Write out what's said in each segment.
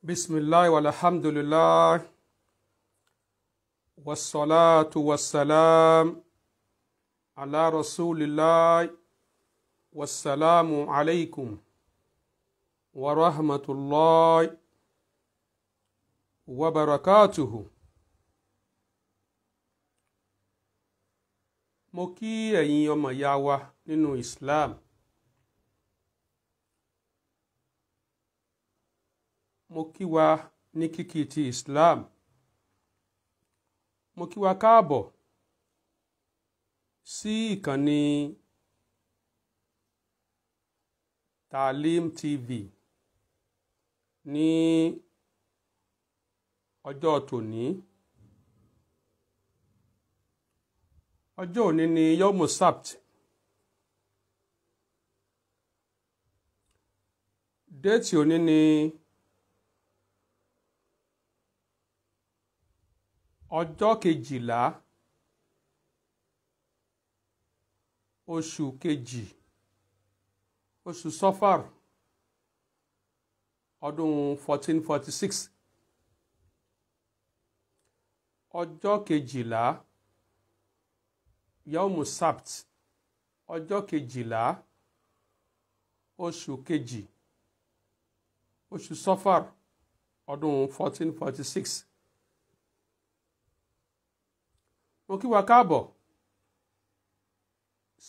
Bisimilahi walhamdulilahi wasalaatu wasalaam ala rasulillahi wasalaamu alaykum wa rahmatulahi wa barakatuhu. Mo kí ẹ̀yin ọmọ ìyá wa nínú Islam. Mo kí wa ní kíkí ti Islam. Mo kí wa káàbọ̀ sí ìkànnì Taalim TV ní ọjọ́ tòní. Ọjọ́ òní ni Yawmu Sabt. Déètì òní ni ọjọ́ kejìlá oṣù kejì oṣù Safar ọdún 1446. Ọjọ́ kejìlá Yawmu Sabt, ọjọ́ kejìlá oṣù kejì oṣù Safar ọdún 1446. Mo kí wa káàbọ̀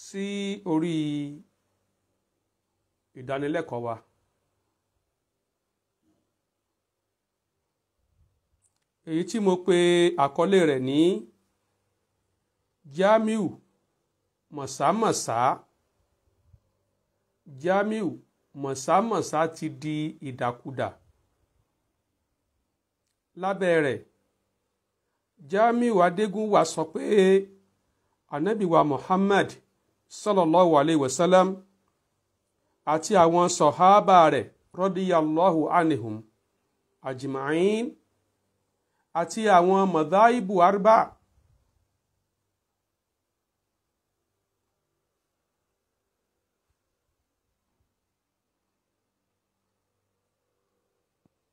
sí orí ìdánilẹ́kọ̀ọ́ wa. Èyí tí mo pe àkọlé rẹ̀ ní Jamiu Mọ̀sámọ̀sá. Jamiu Mọ̀sámọ̀sá ti di ìdàkudà. Lábẹ́ rẹ̀, Jamiu Adégúnwà sọ pé Ànábì wa Muhammad sallallahu alayhi wa sallam àti àwọn sọ̀hábà rẹ̀ radiyallahu anhum ajma'in àti àwọn mọ̀dáìbù arba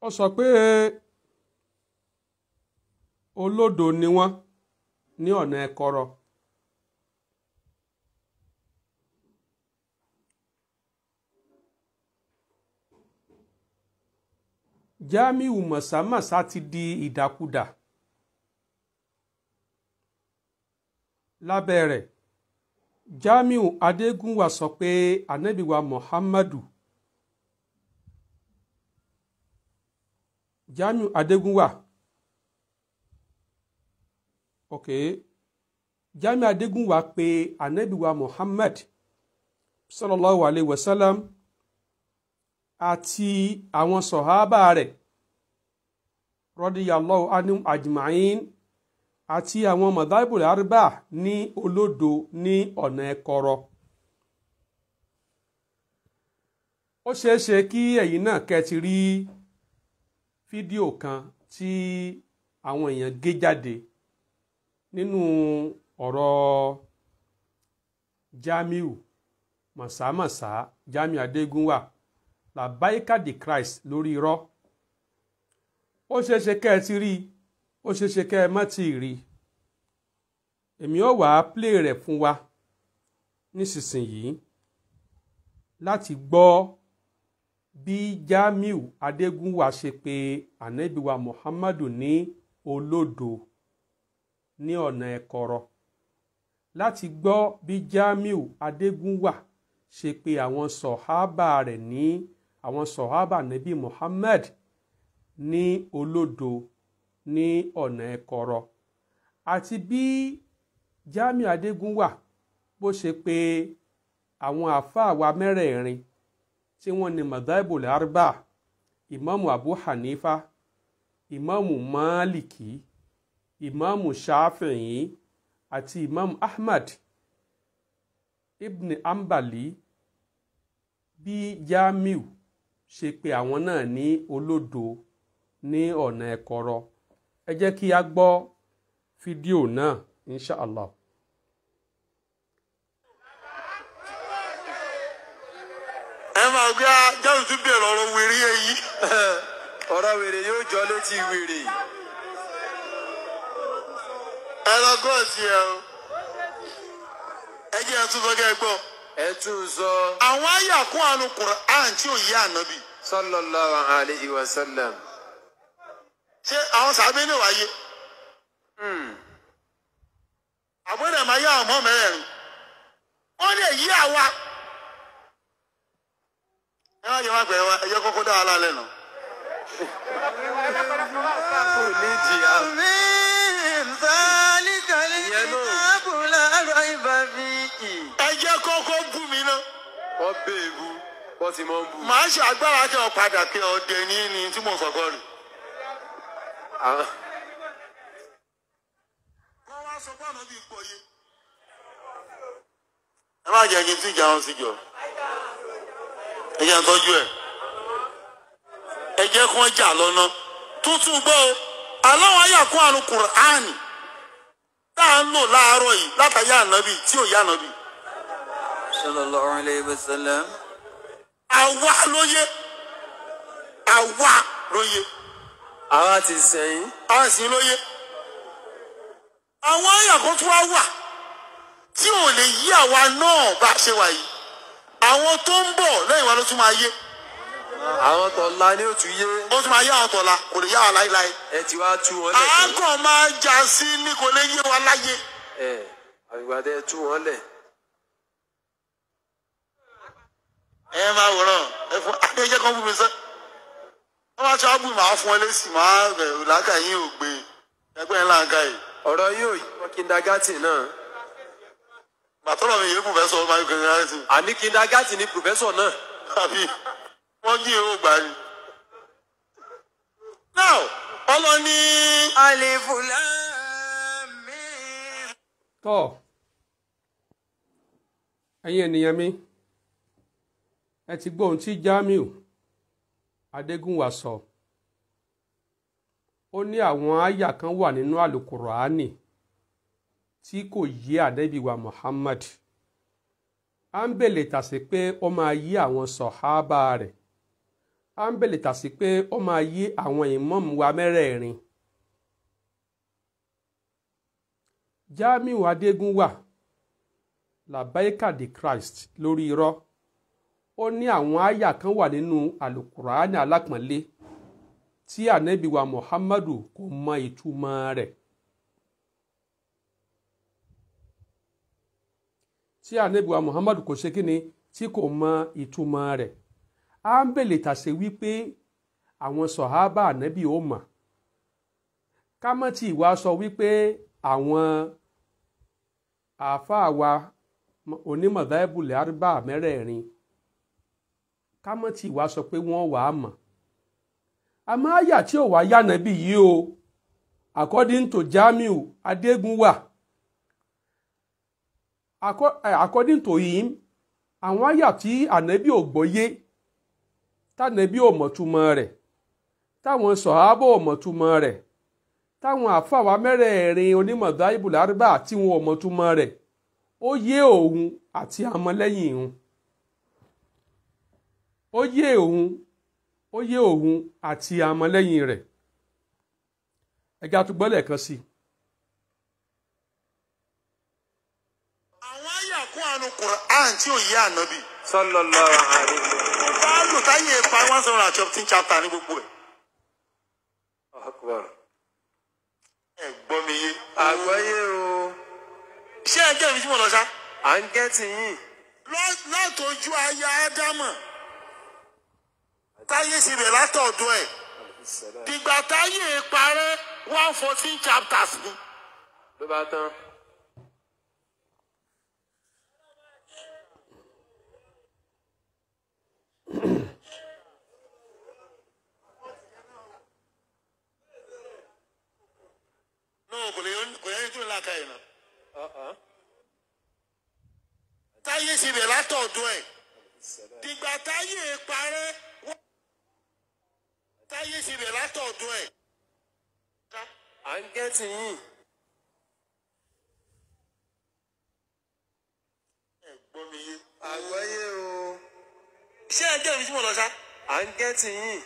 ó sọ pé olódo ni wọ́n ní ọ̀nà ẹ̀kọ́rọ̀. Jamiu Mọ̀sámọ̀sá ti di ìdàkudà. Lábẹ́ rẹ̀, Jamiu Adégúnwà sọ pé Ànábì wa Muhammadu. Jamiu Adégúnwà okay. Jamiu Adégúnwà pé Ànábì wa Muhammad sallallahu alayhi wa sallam àti àwọn sọ̀hábà rẹ̀ radiyallahu anhum ajma'in àti àwọn madhaibul arba ní olódo ní ọ̀nà ẹ̀kọ́rọ̀. Ó ṣeéṣe kí ẹ̀yin náà kẹ́ ti rí fídíò kan tí àwọn èèyàn gé jáde nínú ọ̀rọ̀ Jamiu Mọ̀sámọ̀sá, Jamiu Adégúnwà, Labaika the Christ lórí irọ́. Ó ṣeéṣe kẹ́ ẹ ti rí, ó ṣeéṣe kẹ́ ẹ má ti rí. Èmi ó wàá play rẹ̀ fún wa nísinsìnyí láti gbọ́ bí Jamiu Adégúnwà ṣe pé Ànábì wa Muhammadu ní olódo ní ọ̀nà ẹ̀kọ́rọ̀, láti gbọ́ bí Jamiu Adégúnwà ṣe pé àwọn sọ̀hábà rẹ̀ ní àwọn sọ̀hábà Nábì Muhammad ní olódo ní ọ̀nà ẹ̀kọ́rọ̀, àti bí Jamiu Adégúnwà bó ṣe pé àwọn àáfàá wa mẹ́rẹ̀ẹ̀rin tí wọ́n ní madhaibul arba, ìmáàmù Abu Hanifa, ìmáàmù Maliki, ìmáàmù Shafi'i àti ìmáàmù Ahmad ibn Ambali, bí Jamiu ṣe pé àwọn náà ní olódo ní ọ̀nà ẹ̀kọ́rọ̀. Ẹ jẹ́ kí a gbọ́ fídíò náà inshallah. Ẹ máa gbé Jamiu tún bẹ̀rẹ̀ ọ̀rọ̀ wèrè èyí. Ọ̀rọ̀ wèrè yóò jọ létí wèrè. Ẹ lọ gọ́ sí ẹ o. Ẹ jẹ́ ẹ tún sọ kẹ́ ẹ gbọ́. Ẹ tún sọ. Àwọn àyà kún àánú Kùránì tí ò yé ànábì. Sallallahu alayhi wa sallam. Ṣé àwọn sàbẹ̀ ní wáyé? Àbúrò máa yá àwọn ọmọ mẹ́rẹ̀ẹ̀rin. Wọ́n lè yí àwa. Ẹ má jẹ́ má pẹ̀lú ẹ jẹ́ kọ́kọ́ dá wa lálẹ́ nù. Kò ní jìyà. Ẹ jẹ́ kọ́kọ́ bú mi ná. Wọ́n bẹ èbú, wọ́n ti mọ̀ ń bú. Màá ṣe agbára kí ọ padà pé ọdẹ ní ní tí mò ń sọ̀kọ́ rè. Wọ́n wá sọ pé àná bíi pọ̀ yé. Ẹ má jẹ́ kí n tí ìjà wọn sí jọ. Ẹ jẹ́ n tọ́jú ẹ̀. Ẹ jẹ́ kí wọ́n jà lọ́nà. Tuntun gbọ́ o, aláwọ̀ ayà kún àrùn Kùránì tá à ń lò láàárọ̀ yìí látàyé ànábì tí ò yá ànábì. Sallallahu alayhi wa sallam. Àwa ló yé. Àwa ló yé. Àwa ti sẹ́yìn. Àwa sì ló yé. Àwọn àyà kan tún wá wà tí ò lè yí àwa náà bá ṣe wà yìí. Àwọn tó ń bọ̀ lẹ́yìn wa ló tún máa yé. Àwọn tọ̀la ni ó tún yé. Ó tún máa yé àwọn tọ̀la, kò lè yá wa láéláé. Ẹ ti wá tú wọn lẹ̀. À ń kàn máa jà sí ní kò lè yé wa láyé. Ẹ àgbà tẹ tú wọn lẹ̀. Ẹ máa wòran ẹ fún adéjẹ kan fún mi sẹ. Wọ́n máa ṣe ábù máa fún ẹ lésì máa rẹ̀ làákà yín ò gbé ẹgbẹ́ ńlá ń ká yìí. Ọ̀rọ̀ yóò yí wọn kindagati náà. Bàtọ́rọ̀ mi yìí pòfẹ́sọ̀ máa ń kindagati. Àní kindagati ni pòfẹ́sọ̀ náà. Àbí wọ́n jí èrò gbà ni. Now, ọlọ́ni. Alif lam mim. Tọ́ ẹ̀yin ènìyàn mi, ẹ ti gbọ́ ohun tí Jamiu Adégúnwà sọ. Ó ní àwọn àyà kan wà nínú Àlùkùránì tí kò yé Ànábì wa Muhammad. À ń bèlè tàsí pé ó máa yí àwọn sọ̀hábà rẹ̀. À ń bèlè tàsí pé ó máa yí àwọn ìmáàmù wa mẹ́rẹ̀ẹ̀rin. Jamiu Adégúnwà làbáìkà the Christ lórí irọ́. Ó ní àwọn àyà kan wà nínú Àlùkùránì alápọ̀nlé tí Ànábì wa Muhammadu kò mọ ìtumọ̀ rẹ̀. Tí Ànábì wa Muhammadu kò ṣe kíni tí kò mọ ìtumọ̀ rẹ̀. À ń bèlè tàṣe wípé àwọn sọ̀hábà Ànábì ó mọ̀. Ká mọ́ tí ìwà sọ wípé àwọn àáfàá wa onímọ̀dáìbùlẹ̀ àrùbá mẹ́rẹ̀ẹ̀rin. Ká mọ́ tí ìwà sọ pé wọ́n wà á mọ̀. Àmọ́ àyà tí ò wá yá Ànábì yìí o, according to Jamiu Adégúnwà, according to him, àwọn àyà tí Ànábì ò gbọ́yé, tànábì ò mọ̀túmọ̀ rẹ̀, táwọn sọ̀hábà ò mọ̀túmọ̀ rẹ̀, táwọn àfàwà mẹ́rẹ̀ẹ̀rin onímọ̀dáìbùlẹ̀ àrùbá tí wọn ò mọ̀túmọ̀ rẹ̀, ó yé òun àti àmọ́lẹ́yìn òun. Ó yé òun, ó yé òun àti àmọ́lẹ́yìn rẹ̀. Ẹja tó gbọ́ lẹ́ẹ̀kan sí i. Àwọn àyà kún àánú Kùránì tí ò yé Ànábì. Sallallahu alayhi wa sallam. Bá a lò táyé pa 115 chapter ní gbogbo ẹ̀. Akbar. Ẹ gbọ́ mi yé. Àgbọ́yé o. Ṣé ẹ jẹ́ mi tí mo lọ ṣá? À ń gẹ́tì yín. Látọjú aya Ádámọ̀. Táyé ṣe bẹ̀ látọ̀dọ̀ ẹ̀. Dìgbà táyé parẹ́ 114 chapters ni. Ló bá tán. No, kò lè kò yẹn tún láka yìí náà. Táyé ṣe bẹ̀ látọ̀dọ̀ ẹ̀. Dìgbà táyé parẹ́ táyé ṣe bẹ̀ látọ̀dọ̀ ẹ̀. À ń gẹ́tì yín. Ẹ gbọ́ mi yé. Àgbọ́yé o. Ṣé ẹ jẹ́ mi tí mo lọ ṣá? À ń gẹ́tì yín.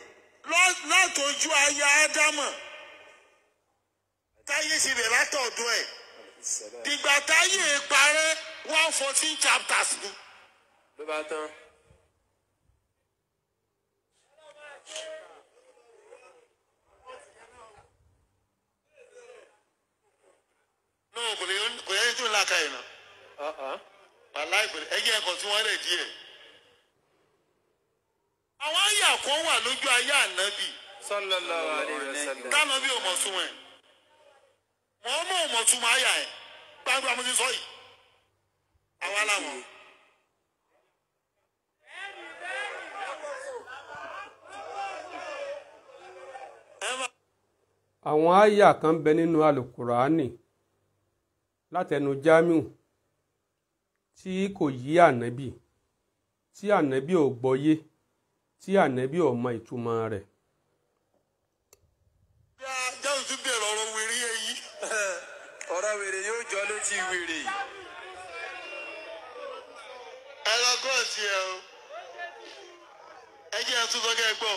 Látọjú ayé Ádámọ̀ táyé ṣe bẹ̀ látọ̀dọ̀ ẹ̀ dìgbà táyé parẹ́ 114 chapters ni. Ló bá tán. Náà kò lè kò yẹ tó làákà yìí náà. Wàláì kò lè ẹ jẹ́ ẹ̀kọ́ tí wọ́n lè díẹ̀. Àwọn àyà kan wà lójú ayé ànábì. Sallallahu alayhi wa sallam. Tánàbí ò mọ̀ súnmọ́ ẹ̀. Mọ̀ọ́mọ̀ ò mọ̀ túmọ̀ àyà ẹ̀. Gbangba mo ti sọ yìí. Àwa làwọn. Àwọn àyà kan bẹ nínú Àlùkùránì látẹnu Jamiu tí kò yí ànábì, tí ànábì ò gbọ́yé, tí ànábì ò mọ ìtumọ̀ rẹ̀. Jamiu tún bẹ̀rẹ̀ ọ̀rọ̀ wèrè yìí. Ọ̀rọ̀ wèrè yóò jọ létí wèrè. Ẹ lọ gọ́ọ̀sì ẹ o. Ẹ jẹ́ ẹ tún sọ kẹ́ ẹ gbọ́.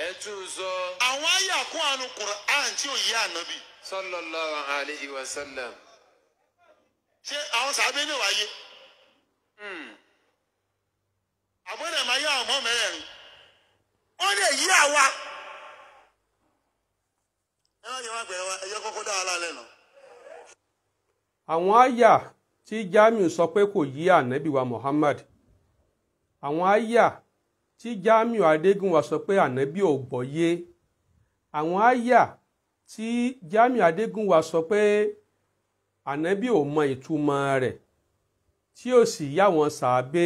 Ẹ tún sọ. Àwọn àyà kún àánú Kùránì tí ò yí ànábì. Sallallahu alayhi wa sallam. Ṣé àwọn sàbẹ̀ ní wáyé? Àbọ̀dẹ̀ máa yá àwọn ọmọ mẹ́rẹ̀ẹ̀rin. Wọ́n lè yí àwa. Ẹ má jẹ́ wá pẹ̀lú wa, ẹ jẹ́ kọ́kọ́ dá wa lálẹ́ nà. Àwọn àyà tí Jamiu sọ pé kò yí ànábì wa Muhammad, àwọn àyà tí Jamiu Adégúnwà sọ pé ànábì ò gbọ́yé, àwọn àyà tí Jamiu Adégúnwà sọ pé ànábì ò mọ ìtumọ̀ rẹ̀, tí ò sì yá wọn sàábé,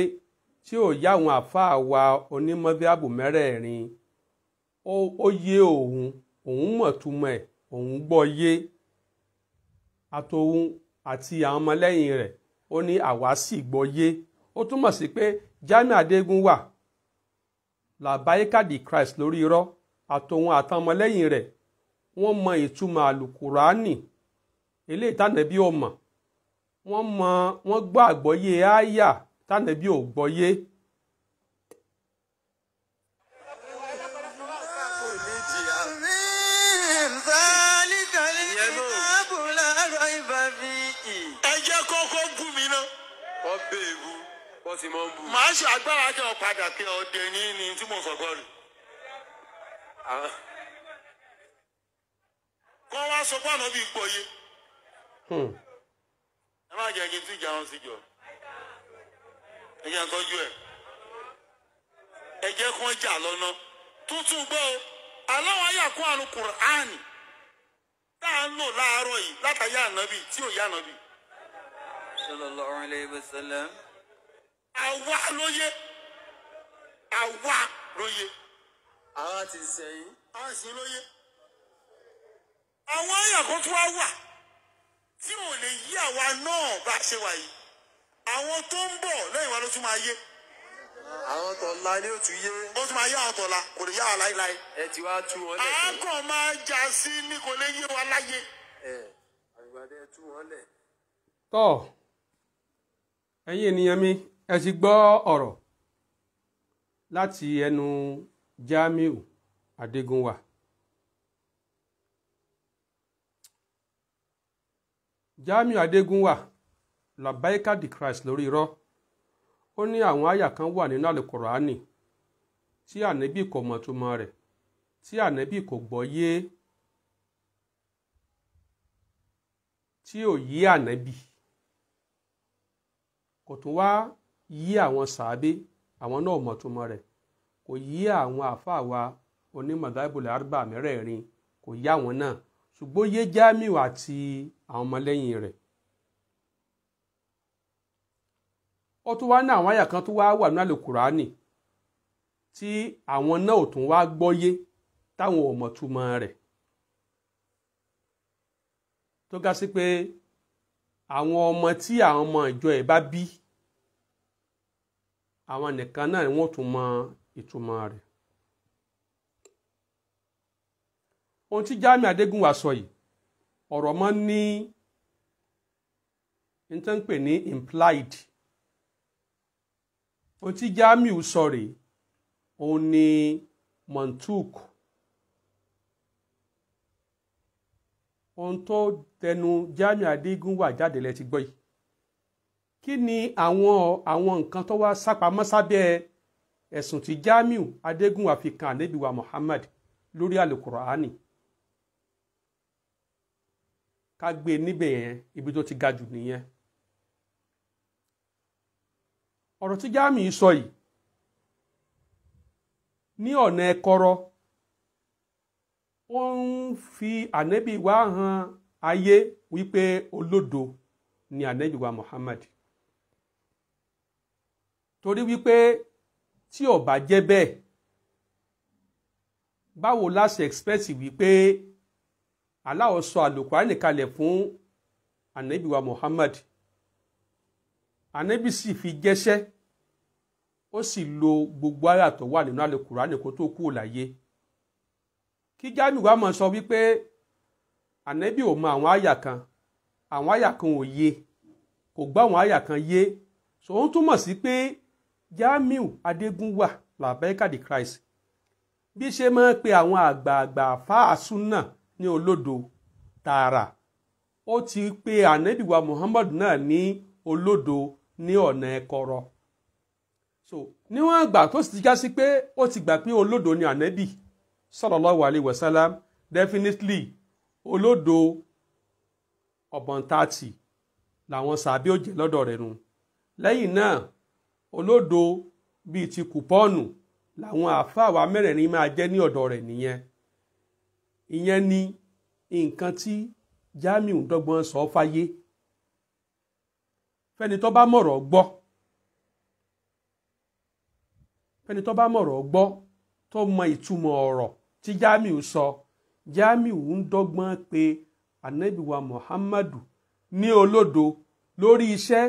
tí ò yá wọn àfáà wa onímọ̀bíàbù mẹ́rẹ̀ẹ̀rin, ó yé òun, òun mọ̀ túmọ̀ ẹ̀, òun gbọ́ yé. Àtòun àti àwọn ọmọlẹ́yìn rẹ̀, ó ní àwa sì gbọ́ yé. Ó túmọ̀ sí pé Jamiu Adégúnwà làbáyíkà di Christ lórí irọ́, àtòun àtàwọn ọmọlẹ́yìn rẹ̀ wọ́n mọ ìtumọ̀ Àlùkùránì eléyìí tànàbí ò mọ̀, wọ́n mọ, wọ́n gbọ́ àgbọ́yé àyà tànàbí ò gbọ́yé. Ẹ jẹ́ kọ́kọ́ bú mi ná. Wọ́n bẹ̀ ewu, wọ́n sì máa ń bú. Màá ṣe agbára kí ọ padà pé ọdẹ ní ní tí mo sọ̀kọ́ rẹ̀. Kọ́ wá sọ pé ànábì gbọ́yé. Ẹ má jẹ́ kí n tún jà wọn sí jọ. Ẹ jẹ́ n tọ́jú ẹ̀. Ẹ jẹ́ kí wọ́n jà lọ́nà. Tuntun gbọ́ o, aláwọ̀ ayé àkó àrùn Kùránì tá à ń lò láàárọ̀ yìí látàyé ànábì tí ò yá ànábì. Sallallahu alayhi wa sallam. Àwa lóye. Àwa lóye. Àwa ti sẹ́yìn. Àwa sì lóye. Àwọn àyà kan tó wá wà tí ò lè yí àwa náà bá ṣe wà yìí. Àwọn tó ń bọ̀ lẹ́yìn wa ló tún máa yé. Àwọn tọ̀la ni ó tún yé. Ó tún máa yé àwọn tọ̀la, kò lè yá wa láéláé. Ẹ ti wá tú wọn lẹ̀. Àákàn máa jà sí ní kò lè yé wa láyé. Ẹ àgbàdo ẹ tú wọn lẹ̀. Tọ́ ẹ̀yin ènìyàn mi, ẹ ti gbọ́ ọ̀rọ̀ láti ẹnu Jamiu Adégúnwà. Jamiu Adégúnwà làbáíkà di Christ lórí irọ́. Ó ní àwọn àyà kan wà nínú Àlùkùránì tí ànábì kò mọ̀ túmọ̀ rẹ̀, tí ànábì kò gbọ́ yé, tí ò yé ànábì, kò tún wá yí àwọn sàábé, àwọn náà mọ̀ túmọ̀ rẹ̀, kò yí àwọn àáfàá wa onímọ̀dáìbòlẹ̀ àrùbá mẹ́rẹ̀ẹ̀rin, kò yá àwọn náà, ṣùgbọ́n yé Jamiu àti àwọn ọmọlẹ́yìn rẹ̀. Ó tún wá ní àwọn àyà kan tó wá wà ní Àlùkùránì tí àwọn náà ò tún wá gbọ́yé, táwọn ò mọ̀ túmọ̀ rẹ̀, tó ga sí pé àwọn ọmọ tí àwọn ọmọ ìjọ ẹ̀ bá bí, àwọn nìkan náà ni wọ́n tún mọ ìtumọ̀ rẹ̀. Ohun tí Jamiu Adégúnwà sọ yìí, ọ̀rọ̀ mọ́ ní ní tó ń pè ní implied. Ohun tí Jamiu sọ rèé, òun ni montuk. Ohun tó tẹnu Jamiu Adégúnwà jáde lẹ ti gbọ́ yìí. Kí ni àwọn nǹkan tó wá sápamọ́ sábẹ́ ẹ̀sùn tí Jamiu Adégúnwà fi kan ànábì wa Muhammad lórí àlùkùránì? Ká gbé níbẹ̀ yẹn, ibi tó ti ga jù nìyẹn. Ọ̀rọ̀ tí Jamiu sọ yìí ní ọ̀nà ẹ̀kọ́rọ́, ó ń fi ànábì wa hàn ayé wípé olódo ni ànábì wa Muhammad. Torí wípé tí ó bá jẹ́ bẹ́ẹ̀, báwo la ṣe expect wípé Allah sọ àlùkùránì kalẹ̀ fún ànábì wa Muhammad, ànábì sì fi jẹ́ṣẹ́, ó sì lo gbogbo àyà tó wà nínú àlùkùránì kó tó kúrò láyé. Kí Jamiu wa máa sọ wípé ànábì ò mọ àwọn àyà kan, àwọn àyà kan ò yé, kò gbọ́ àwọn àyà kan yé, so ó ń túmọ̀ sí pé Jamiu Adégúnwà làbẹ́kà the Christ bí ṣe máa ń pe àwọn àgbààgbà fáàsùn náà ní olódo tààrà, ó ti pe ànábì wa Muhammad náà ní olódo ní ọ̀nà ẹ̀kọ́rọ̀. So níwọ̀n àgbà tó sì ti já sí pé ó ti gbà pé olódo ni ànábì sallallahu alaihi wasallam, definitely olódo ọ̀bọ̀n 30 làwọn sàbí ó jẹ́ lọ́dọ̀ rẹ̀ nù. Lẹ́yìn náà olódo bíi ti kùpọ́ọ̀nù làwọn àáfàá wa mẹ́rẹ̀ẹ̀rin máa jẹ́ ní ọ̀dọ̀ rẹ̀ nìyẹn. Ìyẹn ni nǹkan tí Jamiu dọ́gbọ́n sọ fáyé. Fẹ́ni tó bá mọ̀rọ̀ gbọ́, fẹ́ni tó bá mọ̀rọ̀ gbọ́ tó mọ ìtumọ̀ ọ̀rọ̀ tí Jamiu sọ, Jamiu ń dọ́gbọ́n pé ànábì wa Muhammadu ní olódo lórí iṣẹ́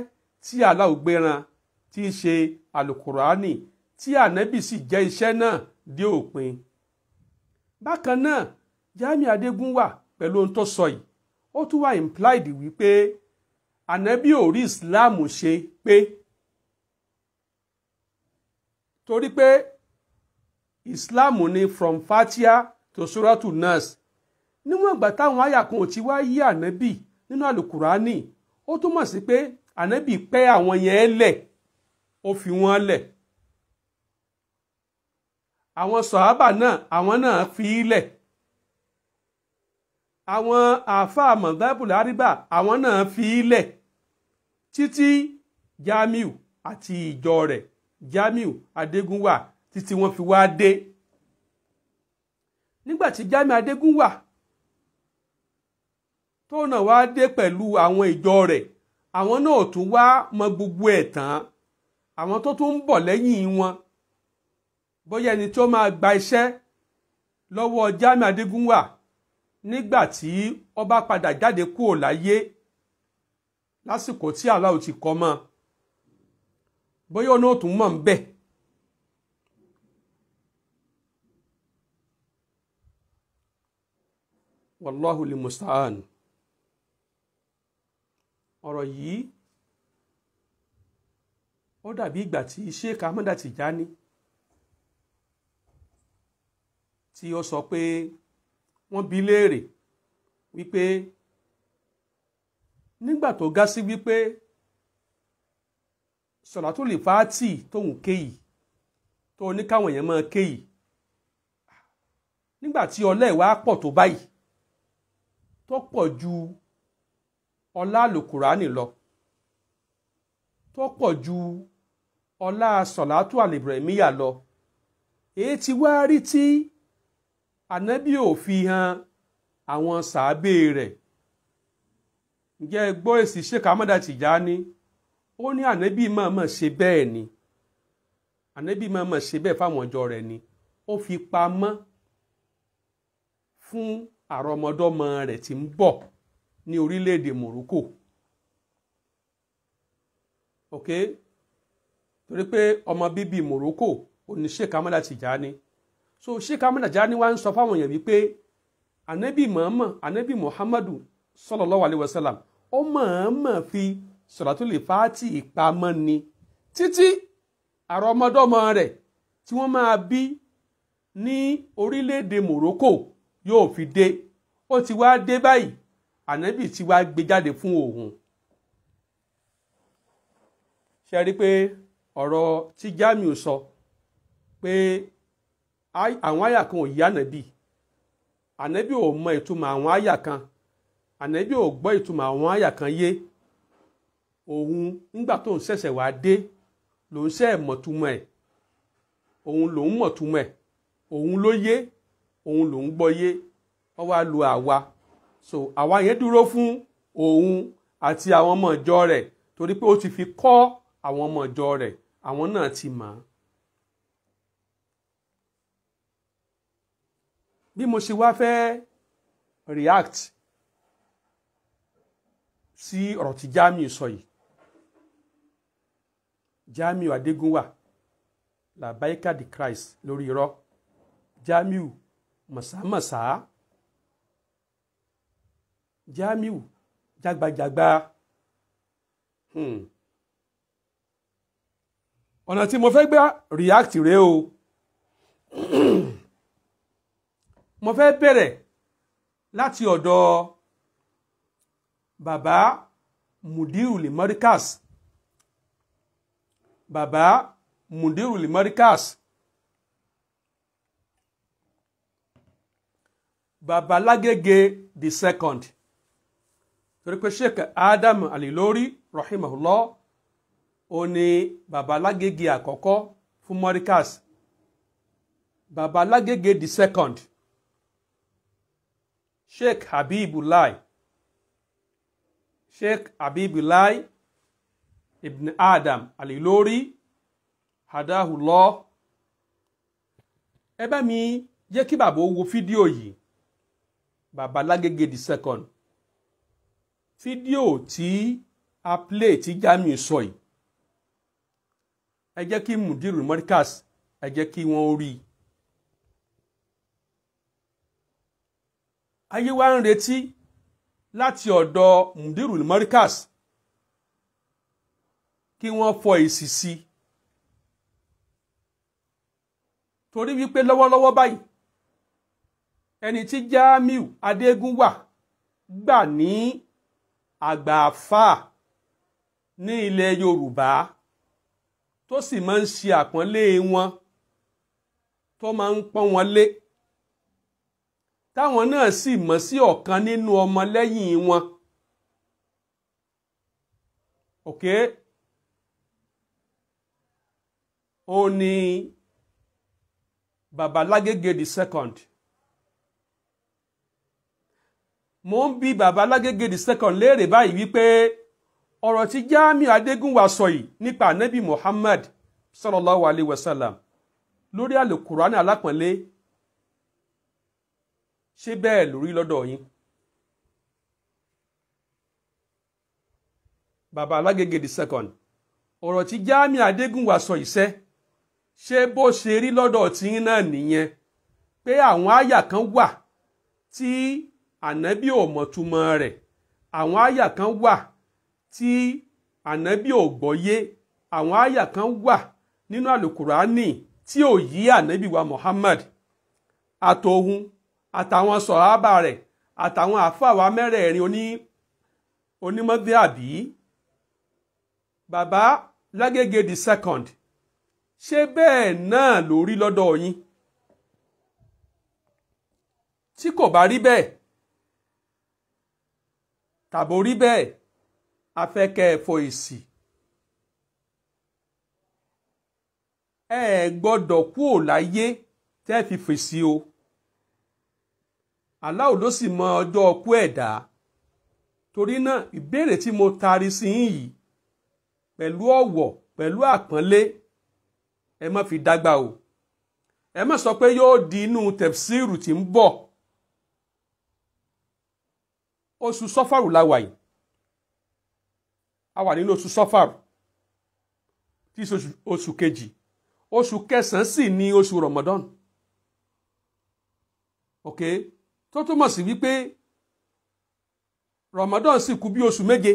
tí Allah gbéran, tí í ṣe alukurani, tí ànábì sì jẹ́ iṣẹ́ náà dé òpin. Bákan náà Jamiu Adégúnwà pẹ̀lú ohun tó sọ yìí, ó tún wá implied wípé ànábì ò rí Islam ṣe pé, torí pé Islam ni from Fatia to Suratu Nas. Níwọ̀n ìgbà táwọn àyà kan ò ti wá yí ànábì nínú àlùkùránì, ó túmọ̀ sí pé ànábì pẹ́ àwọn yẹn lẹ̀, ó fi wọ́n lẹ̀. Àwọn sọ̀hábà náà, àwọn náà fi í lẹ̀. Àwọn àáfàá mọ̀dábùlà àríbà, àwọn náà fi í lẹ̀ títí Jamiu àti ìjọ rẹ̀ Jamiu Adégúnwà títí wọ́n fi wá dé. Nígbà tí Jamiu Adégúnwà tó náà wá dé pẹ̀lú àwọn ìjọ rẹ̀, àwọn náà tún wá mọ gbogbo ẹ̀ tán. Àwọn tó tún ń bọ̀ lẹ́yìn wọn, bóyá ẹni tó máa gba iṣẹ́ lọ́wọ́ Jamiu Adégúnwà nígbà tí ó bá padà jáde kúrò láyé lásìkò tí Allah ti kọ́ mọ́, bóyá ọ̀nà òtún mọ̀ ń bẹ̀. Wallahu li musta'an. Ọ̀rọ̀ yìí ó dàbí ìgbà tí Sheikh Ahmad Tijani tí ó sọ pé wọ́n bi léèrè wípé nígbà tó gá sí wípé Sọ̀látùlì Fáátì tóun ké yìí, tó ní káwọn èèyàn máa ké yìí, nígbà tí ọlá ẹ̀ wá pọ̀ tó báyìí, tó pọ̀ ju ọlá àlùkùránì lọ, tó pọ̀ ju ọlá Sọ̀látù àlìbìrẹ̀míyà lọ, èyí ti wá rí tí ànábì ò fi hàn àwọn sàábé rẹ̀. Ǹjẹ́ ẹ gbọ́ èsì Sheikh Ahmad Tijani? Ó ní ànábì mọ̀ọ́mọ̀ ṣe bẹ́ẹ̀ ni, ànábì mọ̀ọ́mọ̀ ṣe bẹ́ẹ̀ fáwọn ọjọ́ rẹ̀ ni, ó fi pamọ́ fún àrọmọdọ́mọ rẹ̀ tí ń bọ̀ ní orílẹ̀-èdè Morocco. Ok, torí pé ọmọ bíbí Morocco ò ní Sheikh Ahmad Tijani. So Sheikh Ahmad Tijani wá ń sọ fáwọn èèyàn wípé ànábì mọ̀ọ́mọ̀, ànábì Muhammadu sallallahu alaihi wasallam, ó mọ̀ọ́mọ̀ fi Sọ̀látùlì Fáátì ìpamọ́ ni títí àrọmọdọ́mọ rẹ̀ tí wọ́n máa bí ní orílẹ̀-èdè Morocco yóò fi dé. Ó ti wá dé báyìí, ànábì ti wá gbé jáde fún òun. Ṣe rí pé ọ̀rọ̀ tí Jamiu sọ pé àwọn àyà kan ò yí ànábì, ànábì ò mọ ìtumọ̀ àwọn àyà kan, ànábì ò gbọ́ ìtumọ̀ àwọn àyà kan yé òun, nígbà tó ń ṣẹ̀ṣẹ̀ wá dé lòun ṣe mọ̀túmọ̀ ẹ̀, òun lòun mọ̀túmọ̀ ẹ̀, òun ló yé, òun lòun gbọ́ yé. Wọ́n wá lu àwa, so àwa yẹn dúró fún òun àti àwọn ọmọ ìjọ rẹ̀, torí pé ó ti fi kọ́ àwọn ọmọ ìjọ rẹ̀, àwọn náà ti mọ̀. Bí mo ṣe wá fẹ́ react sí ọ̀rọ̀ tí Jamiu sọ yìí, Jamiu Adégúnwà Labaika the Christ lórí irọ́, Jamiu mọ̀sámọ̀sá, Jamiu jágbajàgba. Ọ̀nà tí mo fẹ́ gbé react rèé o. Mo fẹ́ bẹ̀rẹ̀ láti ọ̀dọ̀ bàbá Mudiru Limorikas, bàbá Mudiru Limorikas, bàbá Lágége the second, torí pé Sheikh Adam Alilori rahimahullah ó ní bàbá Lágége àkọ́kọ́ fún Morikas. Bàbá Lágége the second, Sheikh Habibullah, Sheikh Habibullah ibn Adam Alilori hadahullah. Ẹ bá mi jẹ́ kí bàbá ó wo fídíò yìí, bàbá Lágége the second, fídíò tí a play tí Jamiu sọ yìí. Ẹ jẹ́ kí Mudiru Morikas, ẹ jẹ́ kí wọ́n rí i. Ayé wa ń retí láti ọ̀dọ̀ Mudiru Morikas kí wọ́n fọ èsì sí, torí wípé lọ́wọ́lọ́wọ́ báyìí ẹni tí Jamiu Adégúnwà gbà ní àgbààfà ní ilẹ̀ Yorùbá, tó sì máa ń ṣe àpọ́nlé wọn, tó máa ń pọ́n wọn lé, táwọn náà sì mọ̀ sí ọ̀kan nínú ọmọlẹ́yìn wọn. Ok, ó ní bàbá Lágége the second. Mo ń bi bàbá Lágége the second léèrè báyìí wípé ọ̀rọ̀ tí Jamiu Adégúnwà sọ yìí nípa Ànábì Muhammad sallallahu alayhi wa sallam lórí àlùkùránì alápọ̀nlé, ṣé bẹ́ẹ̀ lórí lọ́dọ̀ yín? Bàbá Lágége the second, ọ̀rọ̀ tí Jamiu Adégúnwà sọ ìṣẹ́, ṣé bó ṣe rí lọ́dọ̀ tiyín náà nìyẹn, pé àwọn àyà kan wà tí Ànábì ò mọ̀túmọ̀ rẹ̀, àwọn àyà kan wà tí Ànábì ò gbọ́yé, àwọn àyà kan wà nínú àlùkùránì tí ò yí Ànábì wa Muhammad àtòhun àtàwọn sọ̀hábà rẹ̀ àtàwọn àfáà wa mẹ́rẹ̀ẹ̀rin onímọ̀dé àbí? Bàbá Lágége the second, ṣé bẹ́ẹ̀ náà ló rí lọ́dọ̀ yín? Tí kò bá rí bẹ́ẹ̀ tàbó rí bẹ́ẹ̀, a fẹ́ kẹ́ ẹ fọ èsì. Ẹ gbọ́dọ̀ kúò láyé tẹ́ fi fèsì o. Allah ló sì mọ ọjọ́ ọkú ẹ̀dá. Torí náà ìbéèrè tí mo taari sí yín yìí pẹ̀lú ọ̀wọ̀ pẹ̀lú àpọ́nlé, ẹ má fi dágbà o. Ẹ má sọ pé yóò di inú tẹ̀fsíìrù tí ń bọ̀. Oṣù Sọ́fàrù la wà yìí, a wà nínú oṣù Sọ́fàrù tí í ṣe oṣù kejì, oṣù kẹsàn-án sì ní oṣù Ramadan. Ok, tó túmọ̀ sí wípé Ramadan sì kù bí oṣù méje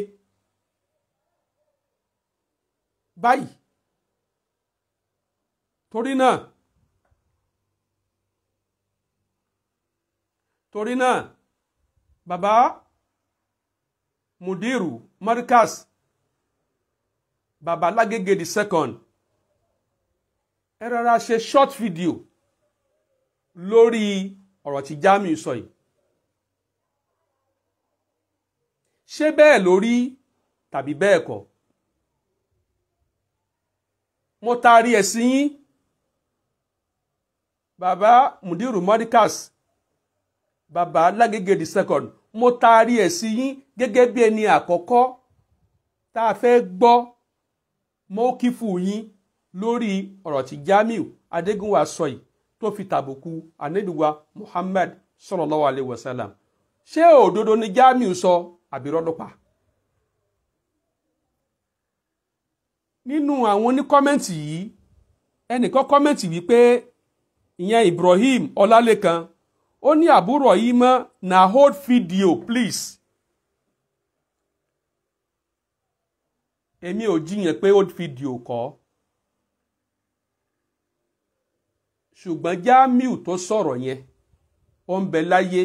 báyìí. Torí náà bàbá Mudiru Markaz Baba Lágége the second, ẹ rọra ṣe short video lórí ọ̀rọ̀ tí Jamiu sọ yìí. Ṣé bẹ́ẹ̀ lórí tàbí bẹ́ẹ̀ kọ́? Mo taari ẹ̀ sí yín, Baba Mudiru Markaz Baba Lágége the second, mo taari ẹ̀ sí yín gẹ́gẹ́ bí ẹni àkọ́kọ́ tá a fẹ́ gbọ́ mọ́kífù yín lórí ọ̀rọ̀ tí Jamiu Adégúnwà sọ yìí tó fi tàbùkù Ànábì Muhammad sallallahu alayhi wa sallam. Ṣé òdodo ni Jamiu sọ àbí irọ́ ló pa? Nínú àwọn oníkọ́mẹ́ǹtì yìí, ẹnìkan kọ́mẹ́ǹtì wípé ìyẹn Ibrahim Ọlálékan, ó ní àbúrò yìí mọ́ na hold video please. Èmi ò jiyàn pé old video kọ́, ṣùgbọ́n Jamiu tó sọ̀rọ̀ yẹn ó ń bẹ láyé,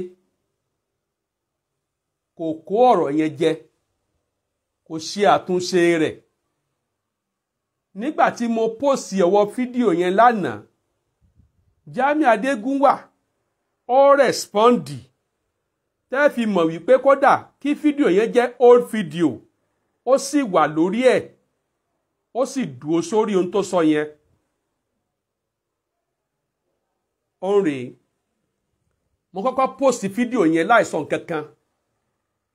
kò kó ọ̀rọ̀ yẹn jẹ, kò ṣe àtúnṣe rẹ̀. Nígbà tí mo pòsì ọwọ́ fídíò yẹn lánàá, Jamiu Adégúnwà ó rẹ̀spọ́ndì tẹ́ fi mọ̀ wípé kódà kí fídíò yẹn jẹ́ old video, ó sì wà lórí ẹ̀, ó sì dúró sórí ohun tó sọ yẹn. Ó ń rèé, mo kọ́kọ́ post fídíò yẹn láìsọ nǹkan kan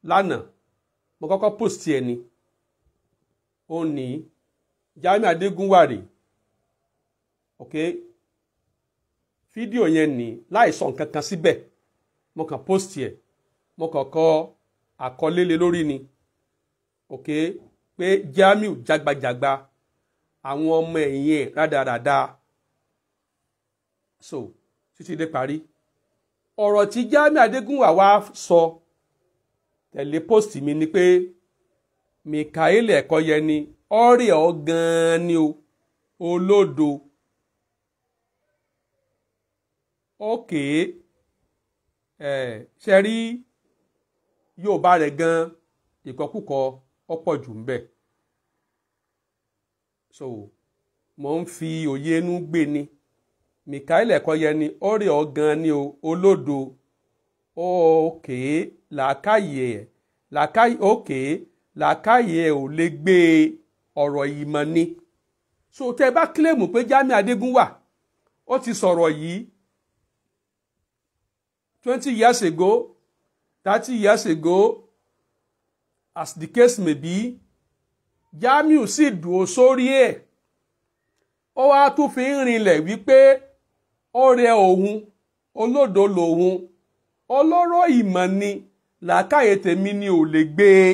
lánàá, mo kọ́kọ́ post ẹ̀ ni. Ó ní Jamiu Adégúnwà rèé, ok, fídíò yẹn ní láìsọ nǹkan kan síbẹ̀, mo kàn post ẹ̀, mo kàn kọ àkọlé lé lórí ni, ok, pé Jamiu jagbajagba, àwọn ọmọ ẹ̀yìn ẹ̀ rádaràda. So títí dé parí ọ̀rọ̀ tí Jamiu Adégúnwà wá sọ tẹ̀lé post mi ni pé Mikael Ẹ̀kọ́yẹni ọ̀rẹ́ ọ̀ gan-an ni o, olódo. Ok, ṣe rí Yorùbá rẹ̀ gan-an ìkọkúkọ ọ̀pọ̀ jù ń bẹ. So mo ń fi òye inú gbé ni. Mikael Ẹ̀kọ́yẹni ọ̀rẹ́ ọ̀ gan-an ni o, olódo. Òkè làákàyè ẹ̀, làákàyè, òkè làákàyè ẹ̀ ò lè gbé ọ̀rọ̀ ìmọ̀ ni. So tẹ́ ẹ bá kílèmù pé Jamiu Adégúnwà ó ti sọ̀rọ̀ yìí 20 years ago, 30 years ago, as the case may be, Jamiu sì dúró sórí ẹ̀. Ó wá tún fi ń rinlẹ̀ wípé ó rẹ òun, olódo lòun, ọlọ́rọ̀ ìmọ̀ ni, làákàyè tèmi ni ò lè gbé e.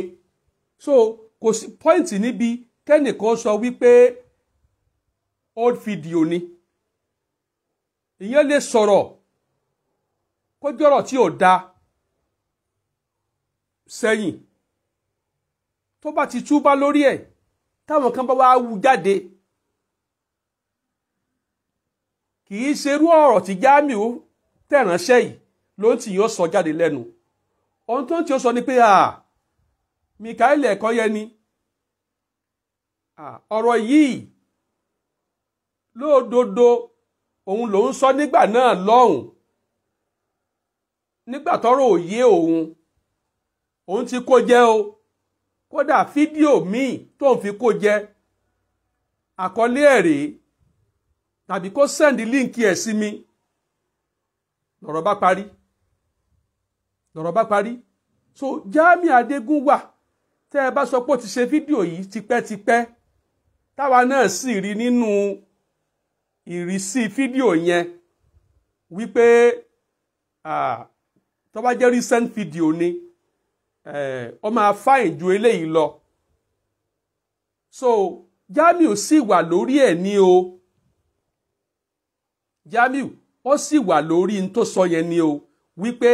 So kò sí pọ́ìntì níbi kẹ́nìkan sọ wípé old video ni. Ìyẹn lè sọ̀rọ̀ kó jọ̀rọ̀ tí ò da sẹ́yìn, tó bá ti túbá lórí ẹ̀, táwọn kan bá wá wú jáde, kì í ṣerú ọ̀rọ̀ tí Jamiu tẹ̀ránṣẹ́ yìí ló ń tì yóò sọ jáde lẹ́nu. Ohun tó ń tí ó sọ ni pé Mikael Ẹ̀kọ́yẹni, ọ̀rọ̀ yìí lódodo òun ló ń sọ nígbà náà lọ́hùn, nígbà tọ́rọ̀ òye òun, òun ti kó jẹ o. Kódà fídíò míì tó ń fi kó jẹ, àkọlé ẹ̀ rèé, tàbí kó sẹ́ndì líǹkì ẹ̀ sí mi. Lọ̀rọ̀ bá parí, lọ̀rọ̀ bá parí. So Jamiu Adégúnwà tẹ́ ẹ bá sọ pé ó ti ṣe fídíò yìí tipẹ́tipẹ́, táwa náà sì rí nínú ìrísí fídíò yẹn wípé tó bá jẹ́ recent video ni, ó máa fáìn ju eléyìí lọ. So Jamiu sì wà lórí ẹ̀ ní o. Jamiu ó sì wà lórí n tó sọ yẹn ní o, wípé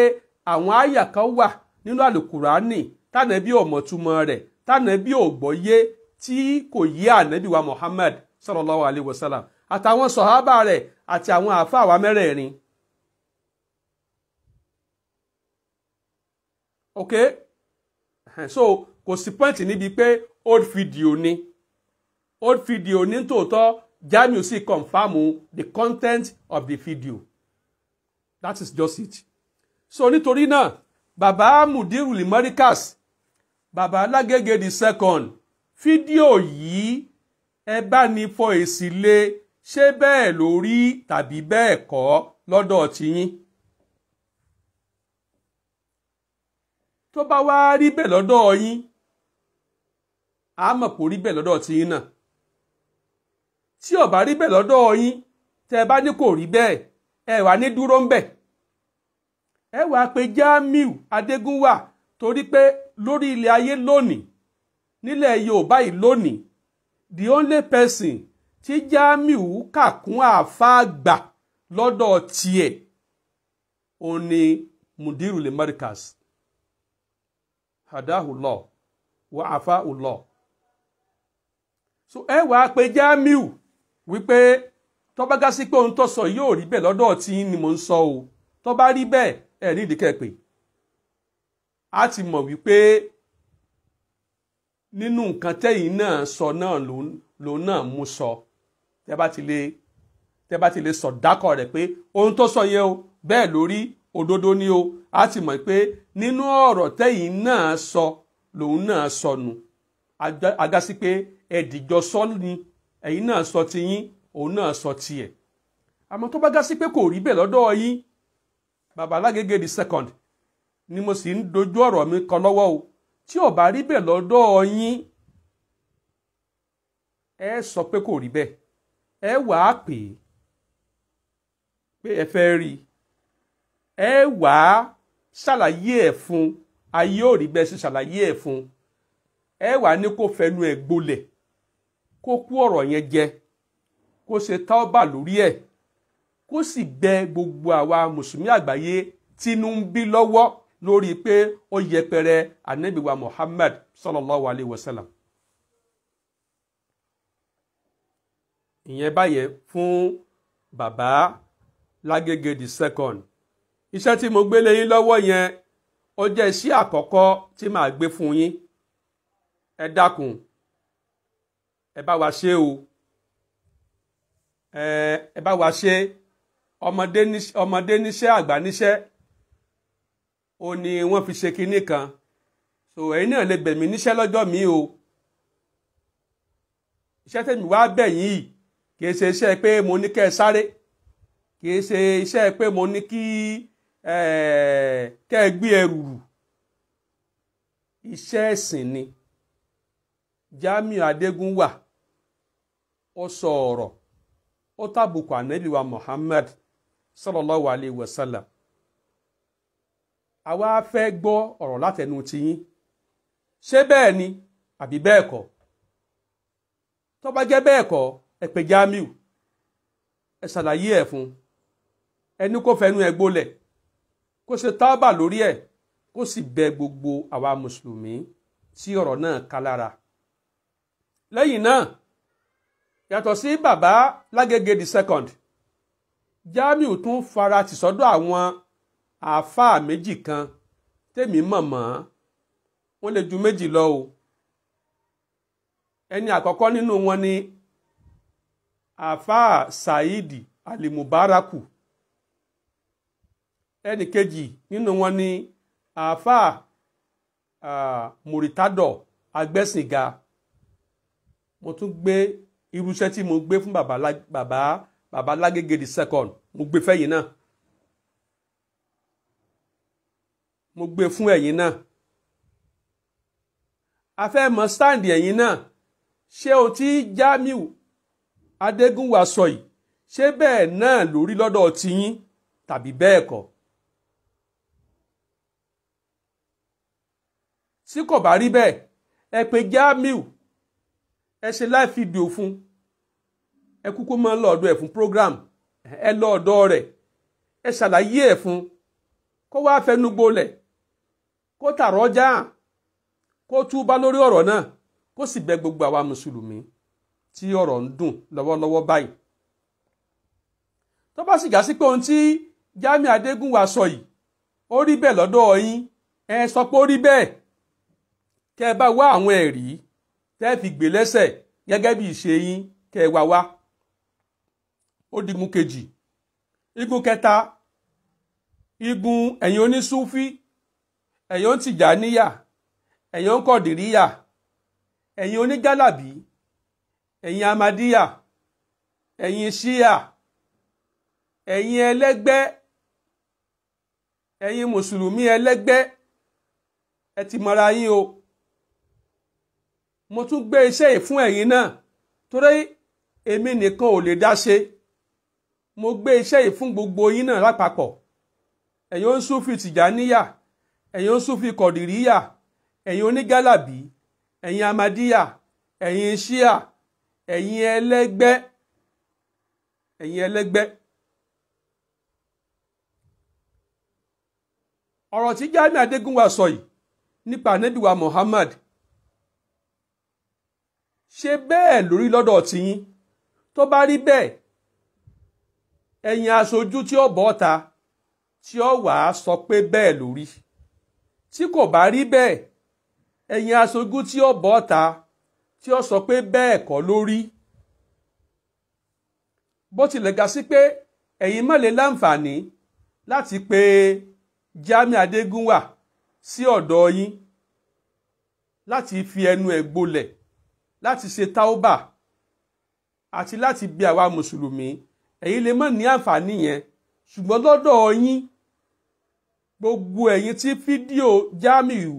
àwọn àyà kan wà nínú àlùkùránì tànàbí ò mọ̀túmọ̀ rẹ̀, tànàbí ò gbọ́yé, tí kò yé ànábì wa Muhammad sallallahu alayhi wa sallam àtàwọn sọ̀hábà rẹ̀ àti àwọn àáfàá wa mẹ́rẹ̀ẹ̀rin. Ok, so Kò sí point níbi pé old video ni. Old video ní tòótọ́, Jamiu sì confirm the content of the video. That is just it. So nítorí náà, bàbá Mudiru Limorikas, bàbá Lágége the second, fídíò yìí ẹ bá ní fọ èsì lé, ṣé bẹ́ẹ̀ ló rí tàbí bẹ́ẹ̀ kọ́ lọ́dọ̀ tiyín. Tó bá wá rí bẹ́ẹ̀ lọ́dọ̀ yín, a mọ̀ kó rí bẹ́ẹ̀ lọ́dọ̀ tiyín náà. Tí ó bá rí bẹ́ẹ̀ lọ́dọ̀ yín, tẹ́ bá ní kò rí bẹ́ẹ̀, ẹ wà ní dúró ń bẹ̀. Ẹ wá pé Jamiu Adégúnwà, torí pé lórí ilẹ̀ ayé lónìí, nílẹ̀ Yorùbá yìí lónìí, the only person tí Jamiu kà kún àáfàá gbà lọ́dọ̀ tiẹ̀, òun ni Mudiru Limorikas. Hadahullah wa afaullah. So ẹ wá pé Jamiu wípé tó bá gá sí pé ohun tó sọ yóò rí bẹ́ẹ̀ lọ́dọ̀ tí ni mò ń sọ o, tó bá rí bẹ́ẹ̀ ẹ ní ìdíkẹ́ pé a ti mọ̀ wípé nínú nǹkan tẹ́yìn náà sọ náà lòun náà mú sọ. Tẹ́ bá ti lè sọ dákọ̀ rẹ̀ pé ohun tó sọ yẹn o bẹ́ẹ̀ lórí òdodo ni o, a ti mọ̀ pé nínú ọ̀rọ̀ tẹ́yìn náà sọ lòun náà sọnù. Agasi pé ẹ̀dìjọ sọ ni, ẹ̀yin náà sọ tiyín, òun náà sọ tiẹ̀. Àmọ́ tó bá gá sí pé kò rí bẹ́ẹ̀ lọ́dọ̀ yín, bàbá Lágége the second ni mo sì ń dojú ọ̀rọ̀ mi kọ lọ́wọ́ o, tí ò bá rí bẹ́ẹ̀ lọ́dọ̀ yín, ẹ sọ pé kò rí bẹ́ẹ̀, ẹ wàá pè é pé ẹ fẹ́ rí i, ẹ wàá ṣàlàyé ẹ̀ fún, ayé ò rí bẹ́ẹ̀ sì ṣàlàyé ẹ̀ fún, ẹ wàá ní kó fẹnu ẹ̀ gbolẹ̀, kó kú ọ̀rọ̀ yẹn jẹ, kó ṣe táọ́bà lórí ẹ̀, kó sì bẹ gbogbo àwa mùsùlùmí àgbáyé tínú ń bí lọ́wọ́ lórí pé ó yẹpẹrẹ Ànábì wa Muhammad sallallahu alayhi wa sallam. Ìyẹn báyẹn fún bàbá Lágége the second. Iṣẹ́ tí mo gbé lé yín lọ́wọ́ yẹn, ó jẹ́ iṣẹ́ àkọ́kọ́ tí màá gbé fún yín. Ẹ dákun, ẹ bá wa ṣe o, ẹ bá wa ṣe. Ọmọdé níṣẹ́, àgbà níṣẹ́, ó ní wọ́n fi ṣe kinní kan. So ẹ̀yin náà lè bẹ̀ mí níṣẹ́ lọ́jọ́ mi o. Iṣẹ́ tẹ̀mí wá bẹ̀ yín yìí kì í ṣe iṣẹ́ pé mo ní kẹ́ ẹ sáré, kì í ṣe iṣẹ́ pé mo ní kí kẹ́ ẹ gbé ẹrù rù. Iṣẹ́ ẹ̀sìn ni. Jamiu Adégúnwà ó sọ ọ̀rọ̀, ó tàbùkù Ànábì wa Muhammad sallallahu alayhi wa sallam. Àwa fẹ́ gbọ́ ọ̀rọ̀ látẹnu tiyín, ṣé bẹ́ẹ̀ ni àbí bẹ́ẹ̀ kọ́? Tó bá jẹ́ bẹ́ẹ̀ kọ́, ẹ pè Jamiu, ẹ ṣàlàyé ẹ̀ fún, ẹni kó fẹnu ẹ̀ gbolẹ̀, kó ṣe tábà lórí ẹ̀, kó sì bẹ gbogbo àwa mùsùlùmí tí ọ̀rọ̀ náà ká lára. Lẹ́yìn náà, yàtọ̀ sí bàbá Lágége the second, Jamiu tún fara tì sọ́dọ̀ àwọn àáfàá méjì kan tèmi mọ̀ mọ́, wọ́n lè ju méjì lọ o. Ẹni àkọ́kọ́ nínú wọn ni àáfàá Saheed Alimubaraku. Ẹni kejì nínú wọn ni àáfàá Muritado Agbẹ́sìnga. Mo tún gbé irúṣẹ́ tí mo gbé fún bàbá Lágége the second, mo gbé fẹ́yìn náà, mo gbé fún ẹ̀yin náà. A fẹ́ mọ̀ sáǹdì ẹ̀yin náà, ṣé o tí Jamiu Adégúnwà sọ yìí, ṣé bẹ́ẹ̀ náà lórí lọ́dọ̀ tiyín tàbí bẹ́ẹ̀ kọ́? Tí kò bá rí bẹ́ẹ̀, ẹ pè Jamiu, ẹ ṣe live video fún, ẹ kúkú máa ń lọ ọ̀dọ̀ ẹ̀ fún program, ẹ lọ ọ̀dọ̀ rẹ̀, ẹ ṣàlàyé ẹ̀ fún, kó wá fẹnu gbolẹ̀, kó tààrọ̀ já, kó túbá lórí ọ̀rọ̀ náà, kó sì bẹ gbogbo àwa mùsùlùmí tí ọ̀rọ̀ ń dùn lọ́wọ́lọ́wọ́ báyìí. Tó bá sì gá sí pé ohun tí Jamiu Adégúnwà sọ yìí ó rí bẹ́ẹ̀ lọ́dọ̀ yín, ẹ sọ pé ó rí bẹ́ẹ̀. Kẹ́ ẹ bá wá àwọn ẹ̀rí tẹ́ fi gbé lẹ́sẹ̀ gẹ́gẹ́ bí ìṣe yín, kẹ́ ẹ wá wá. Ó digun kejì. Igun kẹta, igun ẹ̀yin onísúfí, ẹ̀yin ontìjàníyà, ẹ̀yin onkọ̀dìríyà, ẹ̀yin onígálàbí, ẹ̀yin amadíyà, ẹ̀yin ṣíà, ẹ̀yin ẹlẹ́gbẹ́, ẹ̀yin mùsùlùmí ẹlẹ́gbẹ́, ẹ ti mọra yín o. Mo tún gbé iṣẹ́ yìí fún ẹ̀yin náà torí èmi nìkan ò lè dá ṣe. Mo gbé iṣẹ́ yìí fún gbogbo yín náà lápapọ̀. Ẹ̀yin onísúfì tìjàníyà, ẹ̀yin onísúfì kọ̀dìríyà, ẹ̀yin onígálàbí, ẹ̀yin amadíyà, ẹ̀yin ṣíà, ẹ̀yin ẹlẹ́gbẹ́, ẹ̀yin ẹlẹ́gbẹ́. Ọ̀rọ̀ tí Jamiu Adégúnwà sọ yìí nípa Ànábì wa Muhammad, ṣé bẹ́ẹ̀ lórí lọ́dọ̀ tiyín? Tó bá rí bẹ́ẹ̀, ẹ̀yin aṣojú tí ó bọ́ ta tí ó wàá sọ pé bẹ́ẹ̀ lórí. Tí kò bá rí bẹ́ẹ̀, ẹ̀yin aṣojú tí ó bọ́ ta tí ó sọ pé bẹ́ẹ̀ kọ́ lórí. Bó tilẹ̀ ga sí pé ẹ̀yin má lè láǹfààní láti pe Jamiu Adégúnwà sí ọ̀dọ̀ yín láti fi ẹnu ẹ̀ gbolẹ̀, láti ṣe táóbà àti láti bi àwa mùsùlùmí, ẹ̀yin lè má ní àǹfààní yẹn. Ṣùgbọ́n lọ́dọ̀ yín, gbogbo ẹ̀yin tí fídíò Jamiu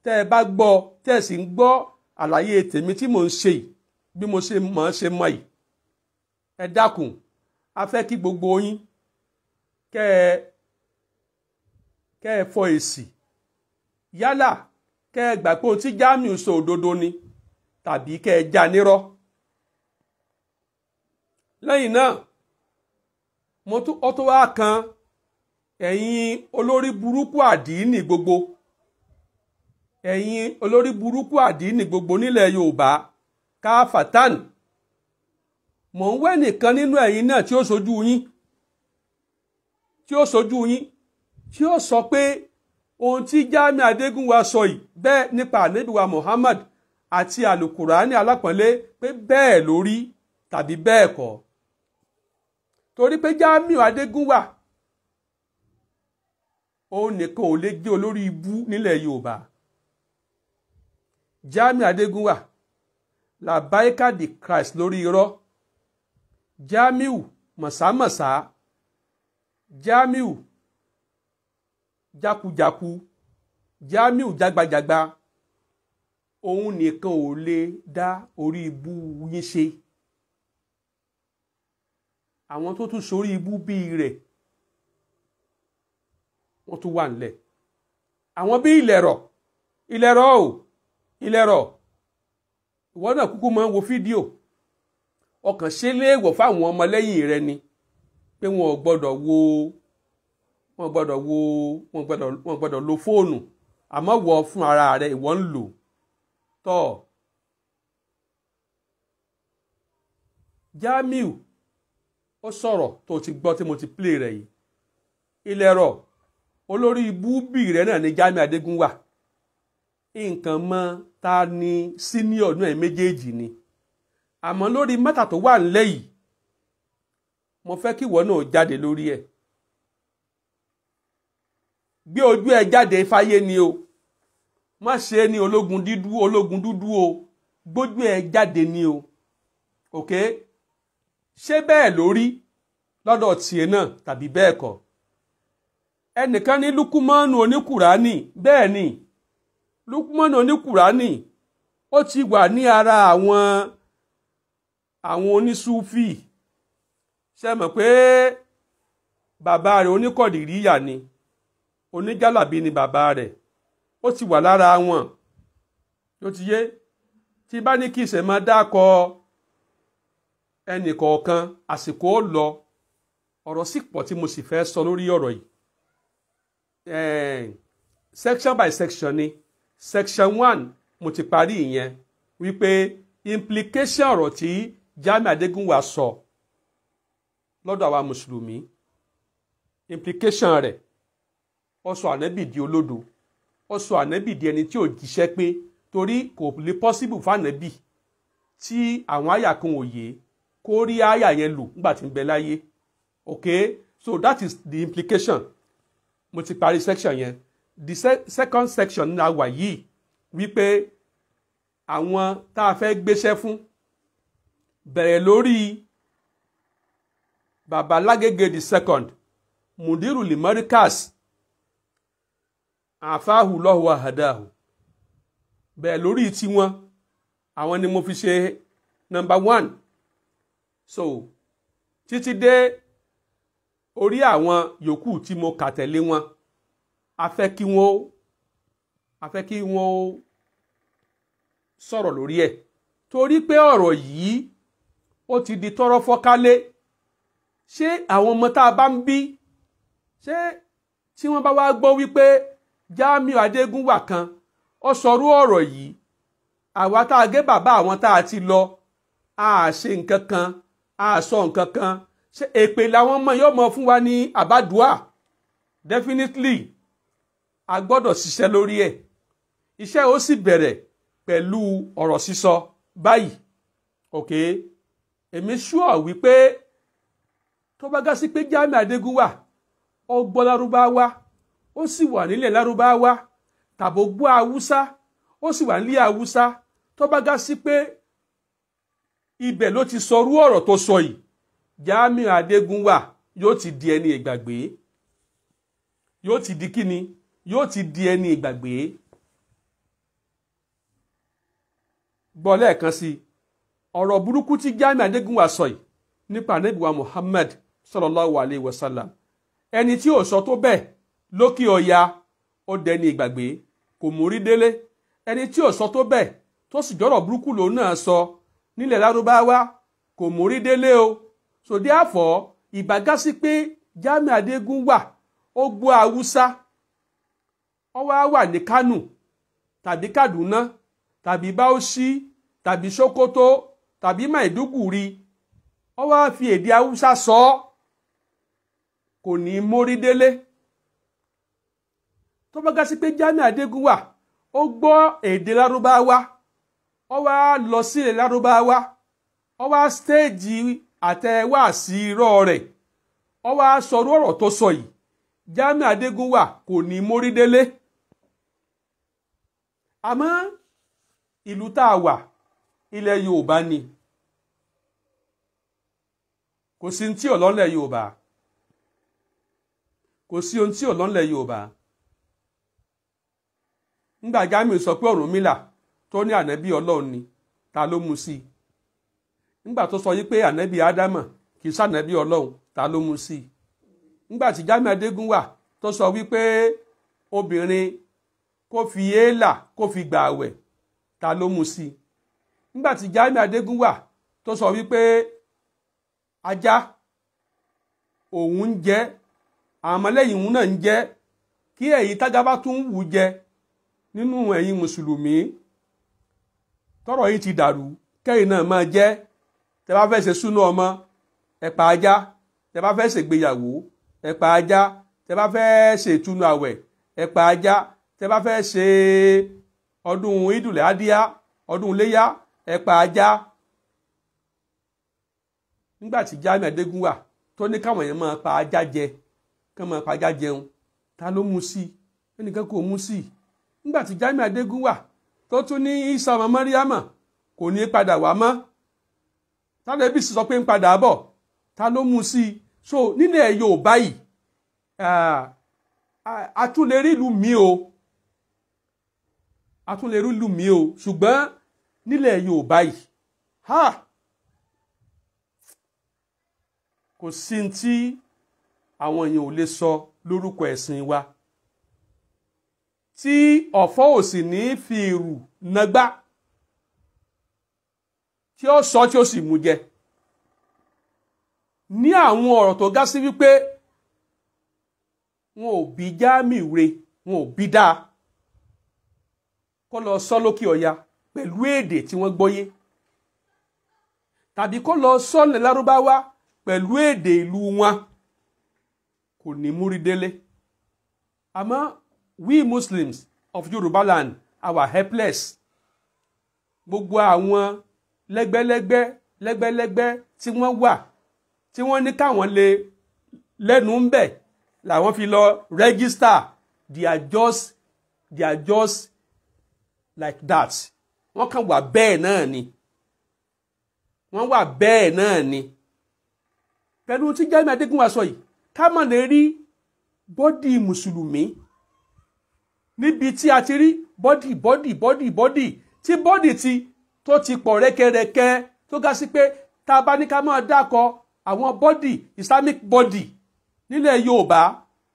tẹ́ ẹ bá gbọ́, tẹ́ ẹ sì ń gbọ́ àlàyé tèmi tí mò ń ṣe yìí, bí mo ṣe mọ̀ ọ́n ṣe mọ̀ yìí, ẹ dákun, a fẹ́ kí gbogbo yín kẹ́ ẹ fọ èsì. Yálà kẹ́ ẹ gbà pé ohun tí Jamiu sọ òdodo ni tàbí kẹ́ ẹ já nírọ́. Lẹ́yìn náà, mo tún ó tó wá kan ẹ̀yin olórí burúkú àdínì gbogbo, ẹ̀yin olórí burúkú àdínì gbogbo nílẹ̀ Yorùbá káfàtàn. Mò ń wẹ́ nìkan nínú ẹ̀yin náà tí ó sojú yín, tí ó sojú yín, tí ó sọ pé ohun tí Jamiu Adégúnwà sọ yìí bẹ́ẹ̀ nípa Ànábì wa Muhammad àti àlùkùránì alápọ̀nlé pé bẹ́ẹ̀ lórí tàbí bẹ́ẹ̀ kọ́. Torí pé Jamiu Adégúnwà òun nìkan ò lè jẹ́ olórí ibú nílẹ̀ Yorùbá. Jamiu Adégúnwà làbáíkà the Christ lórí irọ́. Jamiu mọ̀sámọ̀sá, Jamiu jákujàku, Jamiu jágbajàgba, òun nìkan ò lè dá orí ibú yín ṣe. Àwọn tó tún sórí ibú bíi rẹ̀ wọ́n tún wà nílẹ̀. Àwọn bíi ìlẹ̀rọ̀, ìlẹ̀rọ̀ o, ìlẹ̀rọ̀, ìwọ náà kúkú máa ń wo fídíò, ọkàn ṣe léèwọ̀ fáwọn ọmọlẹ́yìn rẹ ni pé wọn ò gbọ́dọ̀ wo, wọn gbọ́dọ̀ wo, wọn gbọ́dọ̀ lo fóònù, àmọ́ wọ fún ara rẹ ìwọ ń lò tọ́. Jamiu ó sọ̀rọ̀ tó ti gbọ́ tí mo ti play rẹ̀ yìí. Ìlẹ̀rọ̀ olórí ibú bì rẹ̀ náà ni Jamiu Adégúnwà. Nǹkan mọ́ ta ni senior náà méjèèjì ni. Àmọ́ lórí mẹ́ta tó wà nílẹ̀ yìí, mo fẹ́ kí ìwọ náà jáde lórí ẹ̀. Gbé ojú ẹ jáde fáyé ni o. Má ṣe é ní ológun dúdú, ológun dúdú o. Gbójú ẹ jáde ni o. Ok? Ṣé bẹ́ẹ̀ lórí lọ́dọ̀ tiẹ̀ náà tàbí bẹ́ẹ̀ kọ́? Ẹnìkan ní Lukumanu oníkùránì, bẹ́ẹ̀ ni Lukumanu oníkùránì ó ti wà ní ara àwọn onísúfì. Ṣé mọ̀ pé bàbá rẹ̀ oníkọ̀dìríyà ni, oníjàlábí ni bàbá rẹ̀, ó ti wà lára wọn. Ó ti yé? Tí bá ní kí ìṣẹ̀ máa dákọ ẹnì kọ̀ọ̀kan, àsìkò ó lọ. Ọ̀rọ̀ sì pọ̀ tí mo sì fẹ́ sọ lórí ọ̀rọ̀ yìí. Section by section ni. Section 1 mo ti parí ìyẹn wípé implication ọ̀rọ̀ tí Jamiu Adégúnwà sọ lọ́dọ̀ àwa mùsùlùmí, implication rẹ̀, ó sọ Ànábì di olódo, ó sọ Ànábì di ẹni tí ò jíṣẹ́ pé Torí kò lè possible fànàbì tí àwọn àyà kan ò yé kó rí àyà yẹn lò nígbà tí ń bẹ láyé. Okay, so that is the implication. Mo ti parí section yẹn. The second section ní àwà yìí wípé àwọn tá a fẹ́ gbéṣẹ́ fún bẹ̀rẹ̀ lórí Baba Lágége the second, Mudiru Limarikas, àfáhù lọ́hùn àhàdáhù, bẹ̀rẹ̀ lórí tiwọn, àwọn ni mo fi ṣe number 1. So títí dé orí àwọn yòókù tí mo kà tẹ̀lé wọn, a fẹ́ kí wọ́n sọ̀rọ̀ lórí ẹ̀, torí pé ọ̀rọ̀ yìí ó ti di tọ́rọ́ fọ́kálé. Ṣé àwọn ọmọ tá a bá ń bí, ṣé tí wọ́n bá wá gbọ́ wípé Jamiu Adégúnwà kan ó sọrú ọ̀rọ̀ yìí, àwa tá a gé bàbá àwọn tá a ti lọ, a ṣe nǹkan kan, a sọ nǹkan kan, ṣé èpè làwọn ọmọ yóò mọ fún wa ní àbádùá? Definitely a gbọ́dọ̀ ṣiṣẹ́ lórí ẹ̀. Iṣẹ́ ó sì bẹ̀rẹ̀ pẹ̀lú ọ̀rọ̀ sísọ báyìí. Ok, èmi ṣúọ̀ wípé tó bá gá sí pé Jamiu Adégúnwà ó gbọ́ Lárúbáwá, ó sì wà nílẹ̀ Lárúbáwá, tàbó gbọ́ Haúsá, ó sì wà nílẹ̀ Haúsá, tó bá gá sí pé ibẹ̀ ló ti sọrú ọ̀rọ̀ tó sọ yìí, Jamiu Adégúnwà yóò ti di ẹni ìgbàgbé. Yóò ti di kíni? Yóò ti di ẹni ìgbàgbé. Gbọ́ lẹ́ẹ̀kan sí ọ̀rọ̀ burúkú tí Jamiu Adégúnwà sọ yìí nípa Ànábì wa Muhammad sallallahu alayhi wa sallam, ẹni tí ò sọ tó bẹ́ẹ̀ lókè ọya ó dẹni ìgbàgbé, kò mórí délé. Ẹni tí ò sọ tó bẹ́ẹ̀ tó sì jọ̀rọ̀ burúkú lòun náà sọ nílẹ̀ Lárúbáwá kò mórí délé o. So therefore, ìbágá sí pé Jamiu Adégúnwà ó gbọ́ Haúsá, ó wá wà ní Kánò tàbí Kaduna tàbí Bauchi tàbí Sokoto tàbí Maiduguri, ó wá fi èdè Haúsá sọ ọ́, kò ní mórí délé. Tó bá gá sí pé Jamiu Adégúnwà ó gbọ́ èdè Lárúbáwá, ó wá lọ sílẹ̀ Lárúbáwá, ó wá stéèjì àtẹwàsí irọ́ rẹ̀, ó wá sọrú ọ̀rọ̀ tó sọ yìí, Jamiu Adégúnwà kò ní mórí délé. Àmọ́ ìlú tá a wà, ilẹ̀ Yorùbá ni, kò sí ohun tí ò lọ́nlẹ̀ Yorùbá, kò sí ohun tí ò lọ́nlẹ̀ Yorùbá. Ńgbà Jamiu sọ pé Ọ̀rúnmìlà tó ní ànábì Ọlọ́run ni, ta ló mú sí i? Ńgbà tó sọ yí pé ànábì Ádámà kì í sànábì Ọlọ́run, ta ló mú sí i? Ńgbà tí Jamiu Adégúnwà tó sọ wípé obìnrin kó fi éèlà kó fi gbà àwẹ̀, ta ló mú sí i? Ńgbà tí Jamiu Adégúnwà tó sọ wípé ajá òun ń jẹ, àwọn ọmọlẹ́yìn òun náà ń jẹ, kí ẹ̀yin tájá bá tún wù jẹ nínú ẹ̀yin mùsùlùmí tọ́rọ̀ yìí ti dàrú, kẹ́yìn náà máa jẹ. Tẹ́ bá fẹ́ ṣe súnú ọmọ, ẹ pa ajá. Tẹ́ bá fẹ́ ṣègbéyàwó, ẹ pa ajá. Tẹ́ bá fẹ́ ṣe ìtúnu àwẹ̀, ẹ pa ajá. Tẹ́ bá fẹ́ ṣe ọdún ìdùlẹ̀ adíyá, ọdún iléyá, ẹ pa ajá. Nígbà tí Jamiu Adégúnwà tó ní káwọn èèyàn máa pa ajá jẹ, kán máa pa ajá jẹun, ta ló mú sí? Ẹnìkan kò mú sí. Nígbà tí Jamiu Adégúnwà tó tún ní Isa ọmọ Màríámà kò ní padà wá mọ́, tálẹ́bí sì sọ pé ń padà bọ̀, ta ló mú sí? So nílẹ̀ Yorùbá yìí, a tún lè rí ìlú mi o, a tún lè rí ìlú mi o, ṣùgbọ́n nílẹ̀ Yorùbá yìí, ha, kò sí tí àwọn èèyàn ò lè sọ lórúkọ ẹ̀sìn wa, tí ọ̀fọ̀ ò sì ní fi ìrù nagbá, tí ó sọ tí ó sì mú jẹ ní àwọn ọ̀rọ̀ tó gá sí wípé wọn ò bí Jamiu re, wọn ò bí dáa kó lọ sọ lókè ọya pẹ̀lú èdè tí wọ́n gbọ́yé, tàbí kó lọ sọ ní Lárúbáwá pẹ̀lú èdè ìlú wọn, kò ní múrí délé. Àmọ́ we Muslims of Yoruba land are helpless. Gbogbo àwọn lẹ́gbẹ́lẹ́gbẹ́ lẹ́gbẹ́lẹ́gbẹ́ tí wọ́n wà tí wọ́n ní káwọn lè lẹ́nu ń bẹ̀ làwọn fi lọ register. They are just like that. Wọ́n kàn wà bẹ́ẹ̀ náà ni, wọ́n wà bẹ́ẹ̀ náà ni. Pẹ̀lú tí Jamiu Adégúnwà sọ yìí, ká má lè rí bọ́dì mùsùlùmí níbi tí a ti rí bọ́dì bọ́dì bọ́dì bọ́dì tí bọ́dì ti tó ti pọ̀ rẹ́kẹ́rẹ́kẹ́, tó ga sí pé tá a bá ní ká máa dákọ àwọn bọ́dì Islamic body nílẹ̀ Yorùbá,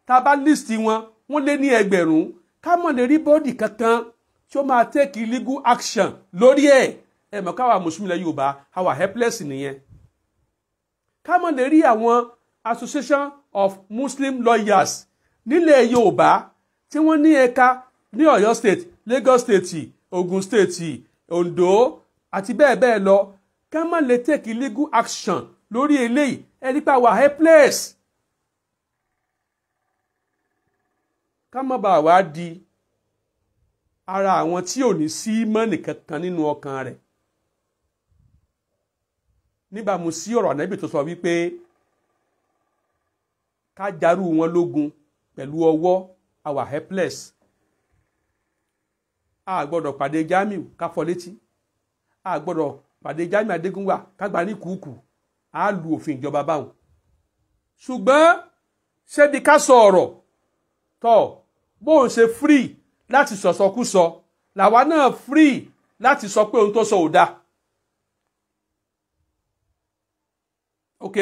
tá a bá list wọn, wọ́n lé ní ẹgbẹ̀rún. Ká má lè rí bọ́dì kankan tí ó máa take legal action lórí ẹ̀. Ẹ mọ̀ káwa mùsùlùmí ilẹ̀ Yorùbá àwa helpless nìyẹn. Ká má lè rí àwọn Association of Muslim Lawyers nílẹ̀ Yorùbá tí wọ́n ní ẹ̀ka ní Ọ̀yọ́ State, Lagos State, Ogun State, Ondo àti bẹ́ẹ̀ bẹ́ẹ̀ lọ. Ká má lè take legal action lórí eléyìí, ẹ nípa wà helpless. Ká má bàa wá di ara àwọn tí ò ní sí mọ́nì kankan nínú ọkàn rẹ̀. Níbàámu sí ọ̀rọ̀ Ànábì tó sọ wípé ká jarú wọn lógun pẹ̀lú ọwọ́, àwa helpless. A gbọ́dọ̀ pàdé Jamiu ká fọ́ létí, a gbọ́dọ̀ pàdé Jamiu Adégúnwà ká gbà ní kùkù, á lu òfin ìjọba báwọn. Ṣùgbọ́n ṣébi ká sọ ọ̀rọ̀ tọ̀ bóun ṣe free láti sọ̀sọkúsọ, làwa náà free láti sọ pé ohun tó sọ ò dáa. Ok,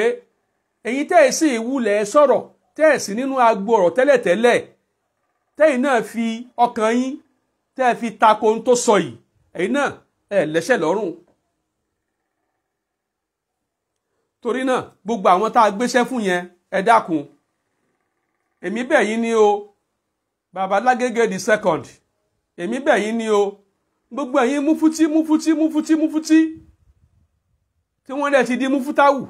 èyí tẹ́ ẹ̀ sì wulẹ̀ sọ̀rọ̀, tẹ́ ẹ̀ sì nínú agbo ọ̀rọ̀ tẹ́lẹ̀tẹ́lẹ̀, tẹ́yìn náà fi ọkàn yín tẹ́ ẹ fi tako ohun tó sọ yìí, ẹ̀yin náà ẹ̀ lẹ́sẹ̀ lọ́rùn. Torí náà gbogbo àwọn tá a gbéṣẹ́ fún yẹn, ẹ dákun, èmi bẹ̀ yín ni o, Bàbá Lágége the second, èmi bẹ̀ yín ni o, gbogbo ẹ̀yin múfútí múfútí múfútí múfútí tí wọ́n dẹ̀ ti di múfútáwù,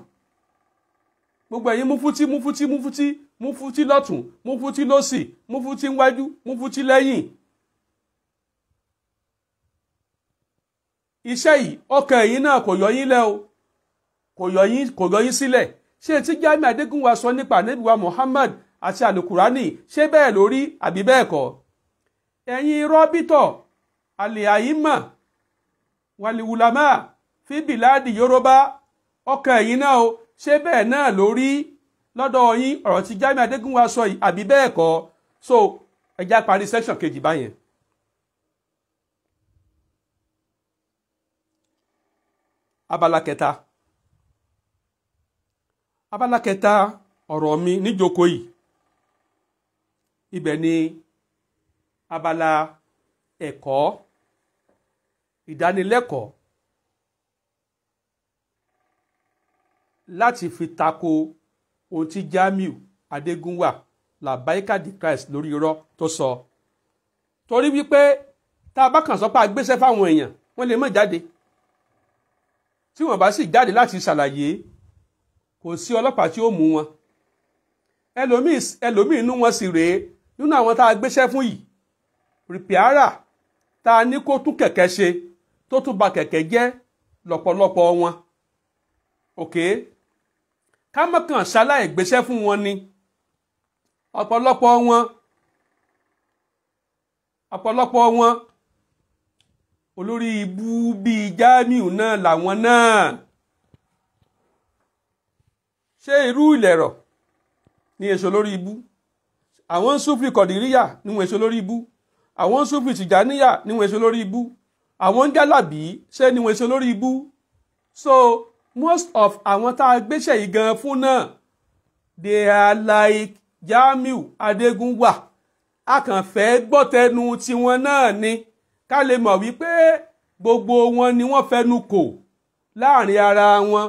gbogbo ẹ̀yin múfútí múfútí múfútí múfútí lọ́tún, múfútí lọ́sì, múfútí wájú, múfútí lẹ́yìn. Iṣẹ́ yìí ọkàn ẹ̀yin náà kò yọ yín lẹ́ o, kò yọ yín sílẹ̀. Ṣé tí Jamiu Adégúnwà sọ nípa Ànábì wa Muhammad àti alukurani, ṣé bẹ́ẹ̀ lórí àbí bẹ́ẹ̀ kọ́? Ẹ̀yin rọ́bìtọ̀ àlìhàyímà wàlìwùlámà fíbìláàdì Yorùbá, ọkàn ẹ̀yin náà o, ṣé bẹ́ẹ̀ náà lórí lọ́dọ̀ yín ọ̀rọ̀ tí Jamiu Adégúnwà sọ yìí àbí bẹ́ẹ̀ kọ́? So ẹ já parí section kejì báyẹn. Abala kẹta, abala kẹta ọ̀rọ̀ mi níjókòó yìí, ibẹ̀ ni abala ẹ̀kọ́, ìdánilẹ́kọ̀ọ́ láti fi tako ohun tí Jamiu Adégúnwà Làbáíkà the Christ lórí irọ́ tó sọ. Torí wípé tá a bá kàn sọ pé a gbéṣẹ́ fáwọn èèyàn, wọ́n lè má jáde. Tí wọ́n bá sì jáde láti ṣàlàyé, kò sí ọlọ́pàá tí ó mú wọn. Ẹlòmíì inú wọn sì rèé nínú àwọn tá a gbéṣẹ́ fún yìí, rìpíárà tá a ní kó tún kẹ̀kẹ́ ṣe tó tún ba kẹ̀kẹ́ jẹ́ lọ́pọ̀lọpọ̀ wọn. Ok, ká má kàn ṣaláì gbéṣẹ́ fún wọn ni. Ọ̀pọ̀lọpọ̀ wọn olórí ibú bíi Jamiu náà làwọn náà. Ṣé irú ìlẹ̀rọ̀ ní èso lórí ibú? Àwọn Súfì Kọ̀dìríyà ní wọn èso lórí ibú, àwọn Súfì Tìjàníyà ní wọn èso lórí ibú, àwọn Jálàbí ṣé ní wọn èso lórí ibú? So most of àwọn tá a gbéṣẹ́ yìí gan fún náà, they are like Jamiu Adégúnwà. A kàn fẹ́ gbọ́tẹnu tiwọn náà ni, ká lè mọ̀ wípé gbogbo wọn ni wọ́n fẹnu kò láàrin ara wọn,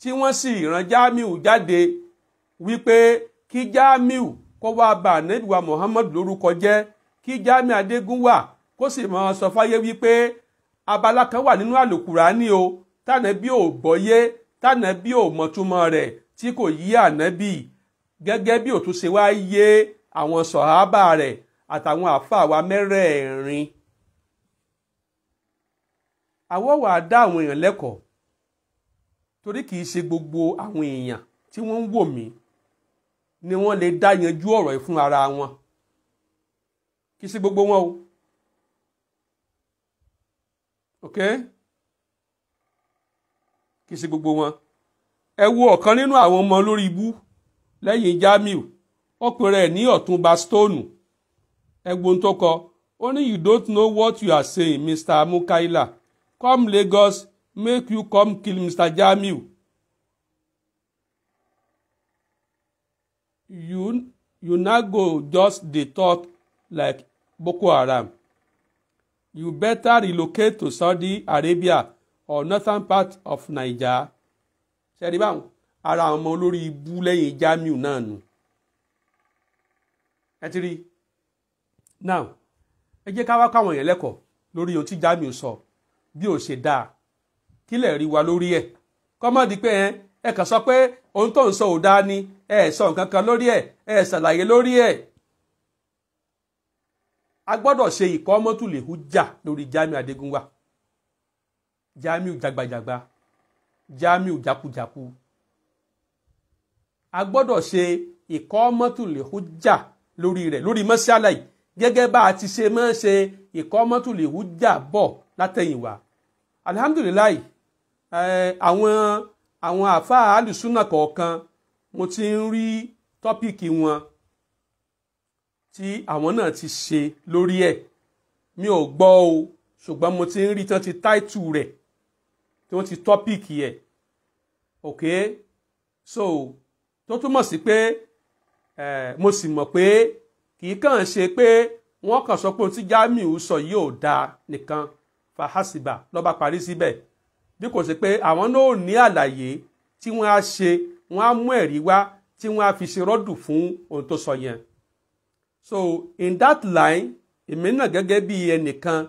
tí wọ́n sì rán Jamiu jáde wípé kí Jamiu kó wá bà Ànábì wa Muhammad lórúkọ jẹ́, kí Jamiu Adégúnwà kó sì máa sọ fáyé wípé abala kan wà nínú àlùkùránì o tànàbí ò gbọ́yé, tànàbí ò mọ̀túmọ̀ rẹ̀, tí kò yí ànábì, gẹ́gẹ́ bí òtún ṣe wá yé àwọn sọ̀hábà rẹ̀ àtàwọn àfáà wa mẹ́rẹ̀ẹ̀rin. Àwọ̀ wà á dá àwọn èèyàn lẹ́kọ̀ọ́, torí kì í ṣe gbogbo àwọn èèyàn tí wọ́n ń wò mí ni wọ́n lè dá yanjú ọ̀rọ̀ yìí fún ara wọn. Kì í ṣe gbogbo wọn o. Ok, kì í ṣe gbogbo wọn. Ẹ wo ọ̀kan nínú àwọn ọmọ lórí ibú lẹ́yìn Jamiu, ó pe rẹ̀ ní Ọ̀túnba Stone. Ẹ wo ohun tó kọ. Ó ní, "You don't know what you are saying, Mr. Mukaila. Come Lagos, make you come kill Mr. Jamiu. You now go just dey talk like Boko Haram. You better relocate to Saudi Arabia or northern part of Naija." Ṣẹ́rí báwọn ara àwọn ọmọ olórí ibú lẹ́yìn Jamiu náà nù. Ẹ ti rí now, ẹ jẹ́ ká wá káwọn èèyàn lẹ́kọ̀ọ́ lórí ohun tí Jamiu sọ bí ò ṣe dáa, kí lè rí wa lórí ẹ̀. Kọ́mọ́dé pé ẹ kàn sọ pé ohun tó ń sọ ò dáa ni, ẹ sọ nǹkan kan lórí ẹ̀, ẹ ṣàlàyé lórí ẹ̀. A gbọ́dọ̀ ṣe ìkọ́mọ́tòlèhú jà lórí Jamiu Adégúnwà, Jamiu jagbajagba, Jamiu jakujaku. A gbọ́dọ̀ ṣe ìkọ́mọ́tòlèhú jà lórí rẹ̀, lórí mọ́ṣálà yìí, gẹ́gẹ́ bá a ti ṣe máa ń ṣe ìkọ́mọ́tòlèhú jà bọ̀ látẹ̀yìnwá. Alihamdulilayi, àwọn àfáà alùsùnà kọ̀ọ̀kan mo ti ń rí tọ́pìkì wọn tí àwọn náà ti ṣe lórí ẹ̀. Mi ò gbọ́ o, ṣùgbọ́n mo ti ń rí tán ti táìtù rẹ̀, tí wọ́n ti tọ́pìkì ẹ̀. Ok, so tó túmọ̀ sí pé mo sì mọ̀ pé kì í kàn ṣe pé wọ́n kàn sọ pé ohun tí Jamiu sọ yìí ò dáa nìkan fàhásìbà lọ́ba parí síbẹ̀, bí kò sí pé àwọn náà ò ní àlàyé tí wọ́n á ṣe, wọ́n á mú ẹ̀rí wá tí wọ́n á fi ṣe rọ́dù fún ohun tó sọ yẹn. So in that line, èmi náà gẹ́gẹ́ bí ẹnìkan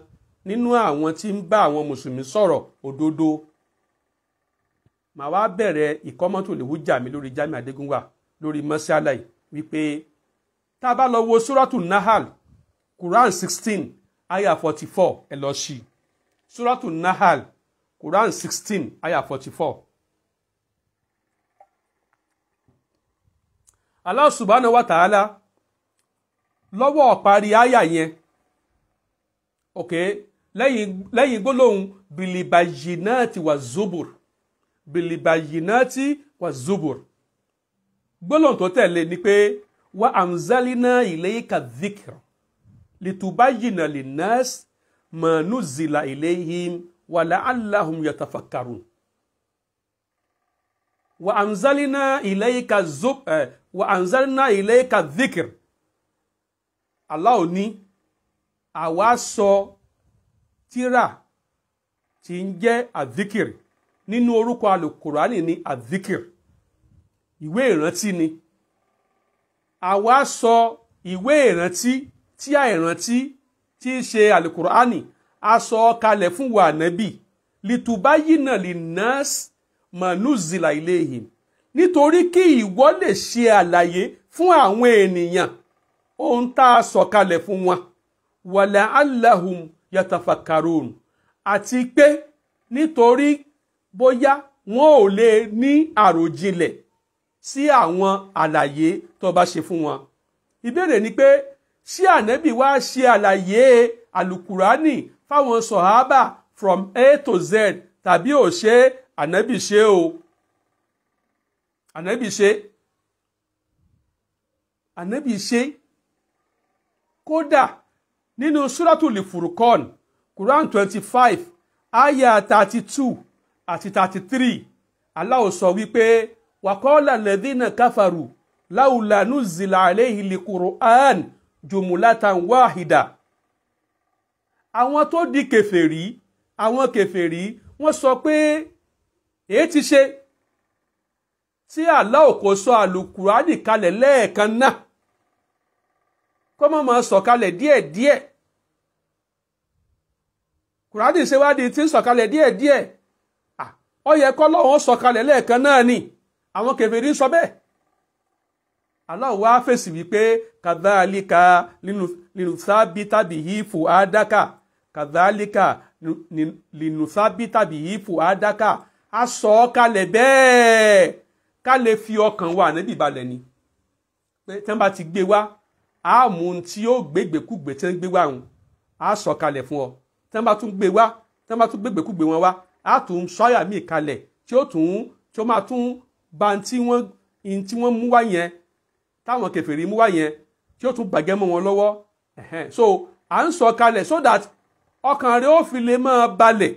nínú àwọn tí ń bá àwọn mùsùlùmí sọ̀rọ̀ òdodo, màá wá bẹ̀rẹ̀ ìkọ́mọ́tòlèwú jà mí lórí Jamiu Adégúnwà lórí mọ́ṣálà yìí wípé tá a bá lọ wo Suratu Nahal, Quran 16 ayah 44, ẹ lọ sí Suratu Nahal, Quran 16 ayah 44. Allah subhanahu wa ta'ala lọ́wọ́ parí àyà yẹn, ok, lẹ́yìn gbólóhùn bilibayinati wa zubur, bilibayinati wa zubur, gbólóhùn tó tẹ̀lé ni pé wa anzalina ilayka dhikra litubayyina linnas ma nuzila ilayhim wa la'allahum yatafakkarun. Wa anzalina ilayka zub wa anzalina ilayka dhikra. Allah ní àwa sọ tírà tí ń jẹ́ àdhikir. Nínú orúkọ alukurani ní àdhikir, ìwé ìrántí ni. Àwa sọ ìwé ìrántí tí àìrántí tí í ṣe alukurani, a sọ kalẹ̀ fún wa ànábì, litubayina linnas manuzila ilayhim, nítorí kí ìwọ lè ṣe àlàyé fún àwọn ènìyàn ohun tá a sọ kalẹ̀ fún wọn, wala allahum yatafakkarun, àti pé nítorí bóyá wọn ò lè ní àròjinlẹ̀ sí àwọn àlàyé tó bá ṣe fún wọn. Ìbéèrè ni pé ṣé ànábì wá ṣe àlàyé alukurani fáwọn sọ̀hábà from A to Z tàbí ò ṣe? Ànábì ṣe o, ànábì ṣe, ànábì ṣe. Kódà nínú Suratul Furqan, Quran 25 ayah 32 àti 33, Allah sọ wípé waqala alladhina kafaru lawla nuzzila alayhi al-Qur'an jumlatan wahida. Àwọn tó di kèfèrí, àwọn kèfèrí wọ́n sọ pé èé ti ṣe tí Allah kò sọ àlùkùránì kalẹ̀ lẹ́ẹ̀kan náà, kó má máa sọ̀kalẹ̀ díẹ̀díẹ̀. Kùránì ṣe wá di tí ń sọ̀kalẹ̀ díẹ̀díẹ̀, ó yẹ k'Ọlọ́hun sọ̀kalẹ̀ lẹ́ẹ̀kan náà ni. Àwọn kèfèrí sọ bẹ́ẹ̀. Allah wá fèsì wípé kadhalika linuthabbita bihi fuadaka, Kàdálíkà lìnùsábí tàbí ìfò àdáká a sọ ọ́ kalẹ̀ bẹ́ẹ̀ ká lè fi ọkàn wa ànábì balẹ̀ ni. Pé tí wọ́n bá ti gbé wá, a mú un tí ó gbégbèkúgbè tí wọ́n gbé wá òun, a sọ kalẹ̀ fún ọ. Tí wọ́n bá tún gbé wá, tí wọ́n bá tún gbégbèkúgbè wọn wá, a tún sọ́yà míì kalẹ̀ tí ó tún tí ó máa tún ba tí wọ́n mú wá yẹn, táwọn kèfèrí mú wá yẹn, tí ó tún bàjẹ́ mọ́ wọn lọ́wọ́. So à ń sọ kalẹ̀ so that ọkàn rẹ ó fi lè máa balẹ̀,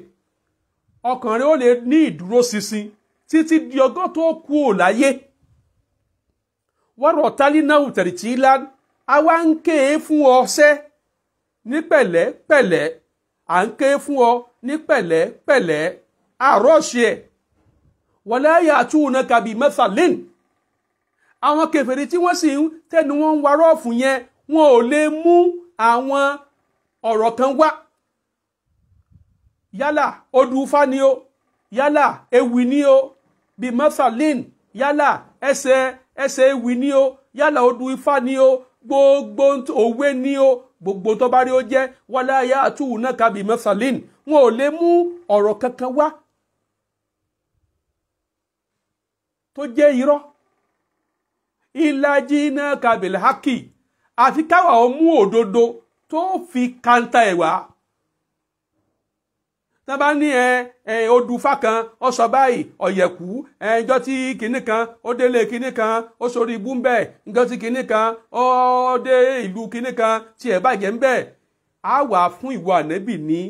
ọkàn rẹ ó lè ní ìdúróṣinṣin títí di ọgọ́ tó kú ò láyé. Wọ́rọ̀ tálínàwù tẹ̀rìtì ńlá a wá ń ké e fún ọ ṣẹ́ ní pẹ̀lẹ́pẹ̀lẹ́, à ń ké e fún ọ ní pẹ̀lẹ́pẹ̀lẹ́, àrọ́ọ̀ṣì ẹ̀. Wala ya'tunaka bi mathalin. Àwọn kèfèrí tí wọ́n sì ń tẹnu wọn ń warọ́ọ̀fù yẹn, wọn ò lè mú àwọn ọ̀rọ̀ kan wá. Yálà odù ifá ni o, yálà ewì ni o, bí mathalin, yálà ẹsẹ̀ ẹsẹ̀ ewì ni o, yálà odù ifá ni o, gbogbo òwe ni o, gbogbo tó bá rí ó jẹ́. Wala ya'tunaka bi mathalin, wọn ò lè mú ọ̀rọ̀ kankan wá tó jẹ́ irọ́. Illa jinaka bil haqi, àfi káwa ó mú òdodo tó fi kanta ẹ̀ wá. Tá bá ní ẹ odù ifá kan ó sọ báyìí, ọ̀yẹ̀kú ẹjọ́ tí kinní kan ó délé kinní kan ó sórí ibú ń bẹ̀, ẹjọ́ tí kinní kan ó dé ìlú kinní kan tí ẹ̀ bàjẹ́ ń bẹ̀, á wà fún ìwọ ànẹ́bì ní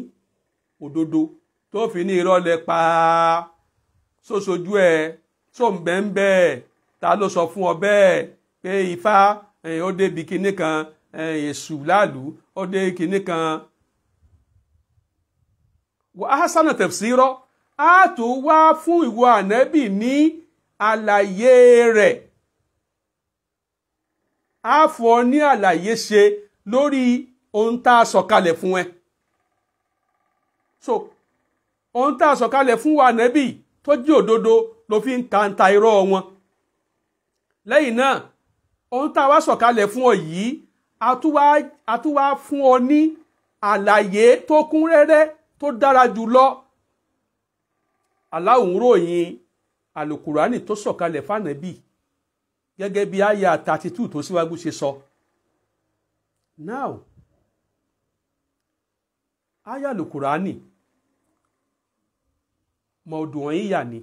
òdodo tó fi ní irọ́ lẹ pa, sóṣojú ẹ tó ń bẹ́ ń bẹ́ẹ̀, ta ló sọ fún ọ bẹ́ẹ̀ pé ifá ó débi kinní kan, èṣù láàlú ó dé kinní kan. Wa ahsana tafsira, á tó wá fún ìwọ ànẹ́bì ní àlàyé rẹ̀, á fún ọ ní àlàyé ṣe lórí ohun tá a sọ̀kalẹ̀ fún ẹ. So ohun tá a sọ̀kalẹ̀ fún wa ànẹ́bì tó jẹ́ òdodo ló fi ń kanta irọ́ wọn. Lẹ́yìn náà ohun tá a wá sọ̀kalẹ̀ fún ọ yìí, a tún wá fún ọ ní àlàyé tó kún rẹ́rẹ́ tó dára jùlọ. Allah ń ròyìn àlùkùránì tó sọ̀kalẹ̀ fànàbì gẹ́gẹ́ bí àyà 32 tó síwájú ṣe sọ. Now àyà àlùkùránì mọ̀ọ́dùnwọ̀nyíyà ni,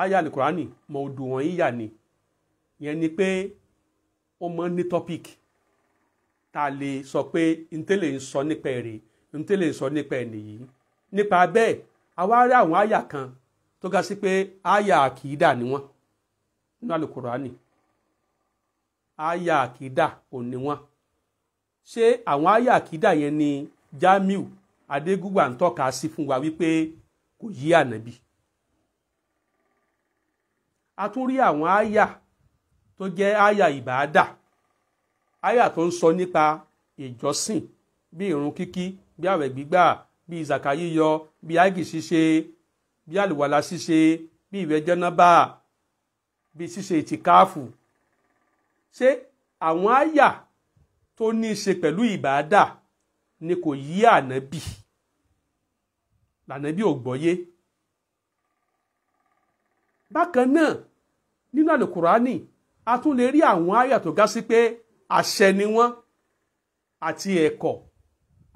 àyà àlùkùránì mọ̀ọ́dùnwọ̀nyíyà ni, yẹn ni pé ó mọ ní topic tá a lè sọ pé ntẹ́lẹ̀ ń sọ nípa èrè, ntẹ́lẹ̀ ń sọ nípa ẹ̀ nìyí. Nípa bẹ́ẹ̀ a wá rí àwọn àyà kan tó ga sí pé àyà àkìdá ni wọ́n nínú àlùkùránì, àyà àkìdá ò ní wọ́n. Ṣé àwọn àyà àkìdá yẹn ni Jamiu Adégúnwà ń tọ́ka sí fún wa wípé kò yí ànábì? A tún rí àwọn àyà tó jẹ́ àyà ìbáadà, àyà tó ń sọ nípa ìjọsìn bí ìrun kíkí, bí àwẹ̀ gbígbà, bí ìzàkà yíyọ, bí ágì ṣíṣe, bí àlùwàlà ṣíṣe, bí ìwẹ̀ jẹ́nàbà, bí ṣíṣe ìtìkáàfù. Ṣé àwọn àyà tó ní í ṣe pẹ̀lú ìbáadà ni kò yí ànábì, lànábì ò gbọ́yé? Bákan náà nínú àlùkùránì a tún lè rí àwọn àyà tó ga sí pé àṣẹ ni wọ́n àti ẹ̀kọ́,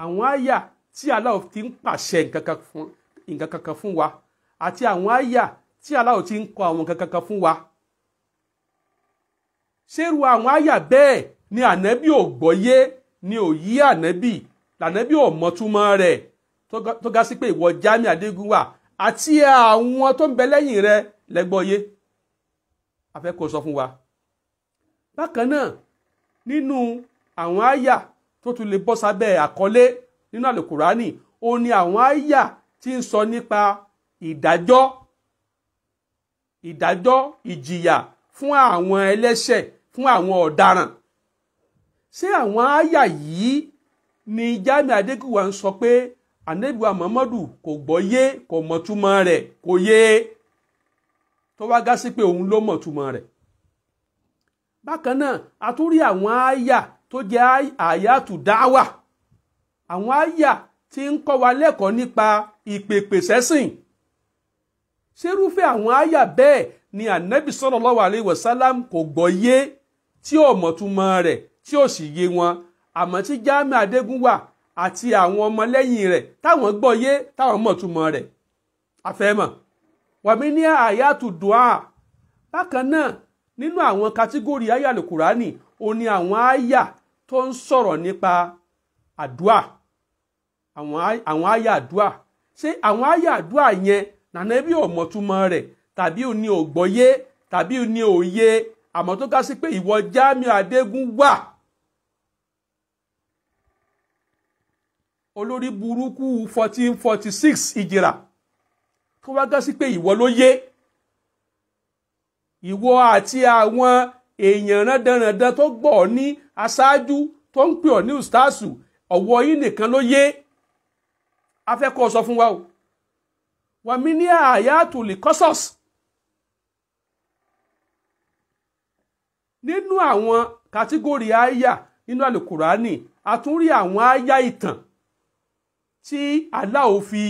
àwọn àyà tí Allah ti ń pàṣẹ nǹkan kankan fún wa àti àwọn àyà tí Allah ti ń kọ àwọn nǹkan kankan fún wa. Ṣérú àwọn àyà bẹ́ẹ̀ ni ànábì ò gbọ́yé, ni ò yí ànábì, lànábì ò mọ̀túmọ̀ rẹ̀, tó ga sí pé ìwọ Jamiu Adégúnwà àti àwọn tó ń bẹ lẹ́yìn rẹ̀ lẹ́gbọ́yé? A fẹ́ kó sọ fún wa. Bákan náà nínú àwọn àyà tó tún lè bọ́ sábẹ́ àkọlé nínú àlùkùránì, ó ní àwọn àyà tí ń sọ nípa ìdájọ́, ìdájọ́ ìjìyà fún àwọn ẹlẹ́ṣẹ̀, fún àwọn ọ̀daràn. Ṣé àwọn àyà yìí ni Jamiu Adégúnwà ń sọ pé Ànábì wa Muhammadu kò gbọ́yé, kò mọ̀túmọ̀ rẹ̀, kò yé, tó wá gá sí pé òun ló mọ̀túmọ̀ rẹ̀? Bákan náà a tún rí àwọn àyà tó jẹ́ àyàtù dáwà, Àwọn àyà tí ń kọ́ wa lẹ́kọ̀ọ́ nípa ìpèpè sẹ́sìn. Ṣerúfẹ́ àwọn àyà bẹ́ẹ̀ ni ànábì sallallahu alaihi wasallam kò gbọ́ yé, tí ò mọ̀túmọ̀ rẹ̀, tí ò sì yé wọn, àmọ́ tí Jamiu Adégúnwà àti àwọn ọmọlẹ́yìn rẹ̀ táwọn gbọ́ yé, táwọn mọ̀túmọ̀ rẹ̀? Afẹ́mọ̀ wàmí ní àyàtú dùá. Bákan náà, nínú àwọn kátígórì àyà Al-Kùránì, ó ní àwọn àyà tó ń sọ̀rọ̀ nípa àdúà, àwọn àyà àdúà. Ṣé àwọn àyà àdúà yẹn nànẹ́bí ò mọ̀túmọ̀ rẹ̀, tàbí ò ní ògbọ́yé, tàbí ò ní òye, àmọ́ tó ká sí pé ìwọ Jamiu Adégúnwà, olórí burúkú 1446 ìjìrà, tó wá gá sí pé ìwọ ló yé, ìwọ àti àwọn èèyàn rándanrandan tó gbọ́ ọ ní aṣáájú, tó ń pè ọ ní ustaasu, ọ̀wọ́ yìí nìkan ló yé? Afẹ́kọ̀ọ́ sọ fún wa o. Wàmí ní àyàtúlì kọ́sọ̀s. Nínú àwọn kàtígórì àyà nínú àlùkùránì, a tún rí àwọn àyà ìtàn tí Allah fi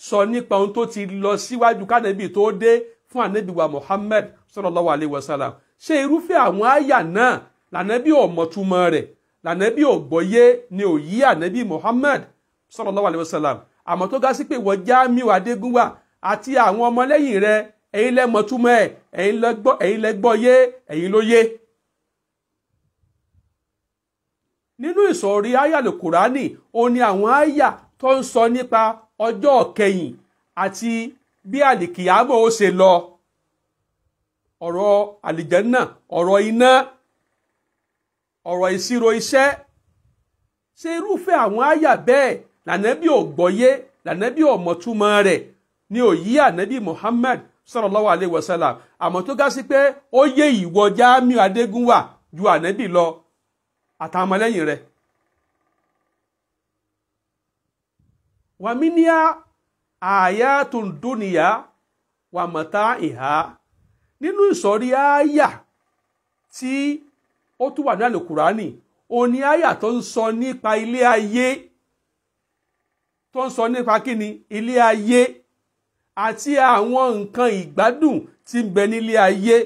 sọ nípa ohun tó ti lọ síwájú kánẹ́bì tó dé fún ànẹ́bì wa Muhammad sallallahu alayhi wa sallam. Ṣé irúfẹ́ àwọn àyà náà lànẹ́bì ò mọ̀túmọ̀ rẹ̀, lànẹ́bì ò gbọ́yé, ni ò yí ànẹ́bì Muhammad sallallahu alayhi wa sallam, àmọ́ tó ga sí pé wọ́n Jamiu Adégúnwà àti àwọn ọmọlẹ́yìn rẹ̀, ẹ̀yin lẹ mọ̀túmọ̀ ẹ̀, ẹ̀yin lẹ gbọ́yé, ẹ̀yin ló yé? Nínú ìsọ̀rí àyà Al-Kùránì, ó ní àwọn àyà tó ń sọ nípa ọjọ́ kẹyìn àti bí àlìkìyámọ̀ ó ṣe lọ, ọ̀rọ̀ àlìjẹ́nnà, ọ̀rọ̀ iná, ọ̀rọ̀ ìṣirò iṣẹ́. Ṣé irúfẹ́ àwọn àyà bẹ́ẹ̀ lànàbí ò gbọ́yé, lànàbí ò mọ̀túmọ̀ rẹ̀, ni ò yí ànàbí Muhammad sallallahu alaihi wasallam, àmọ́ tó ga sí pé ó yé ìwọ Jamiu Adégúnwà ju ànàbí lọ àtàwọn ọmọlẹ́yìn rẹ̀? Wàmí ní àyàtun dúnìyà wà mọ̀tá ìhà. Nínú ìsọ̀rí àyà tí ó tún wà ní Àlùkùránì, ó ní àyà tó ń sọ nípa ilé ayé, tó ń sọ nípa kíni? Ilé ayé àti àwọn nǹkan ìgbádùn tí ń bẹ nílé ayé.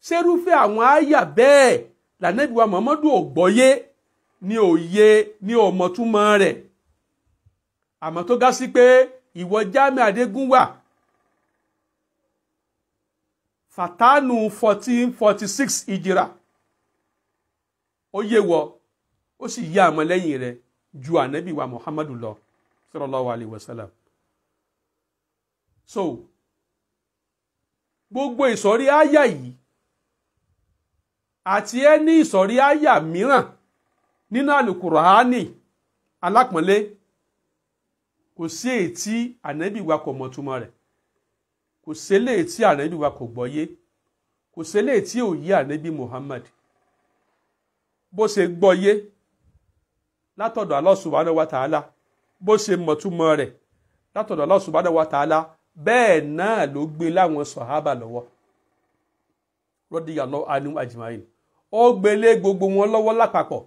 Ṣerúfẹ́ àwọn àyà bẹ́ẹ̀ lànàbí wa Muhammadu ò gbọ́yé, ní òye, ní òmọ̀túmọ̀ rẹ̀, àmọ́ tó ga sí pé ìwọ Jamiu Adégúnwà fàtánù 1446 ìjìrà ó yé wọ, ó sì yé àmọ́ lẹ́yìn rẹ̀ ju ànábì wa Muhammadu lọ sallallahu alayhi wa sallam? So gbogbo ìsọ̀rí àyà yìí àti ẹni ìsọ̀rí àyà mìíràn nínú àlùkùránì alápọ̀nlé, kò sí èyí tí ànábì wa kò mọ̀túmọ̀ rẹ̀, kò sí eléyìí tí ànábì wa kò gbọ́yé, kò sí eléyìí tí ò yé ànábì Muhammad. Bó ṣe gbọ́yé látọ̀dọ̀ Allah subhanahu wa ta'ala, bó ṣe mọ̀túmọ̀ rẹ̀ látọ̀dọ̀ Allah subhanahu wa ta'ala, bẹ́ẹ̀ náà ló gbé láwọn sọ̀hábà lọ́wọ́ radiyallahu anhum ajma'in. Ó gbélé gbogbo wọn lọ́wọ́ lápapọ̀.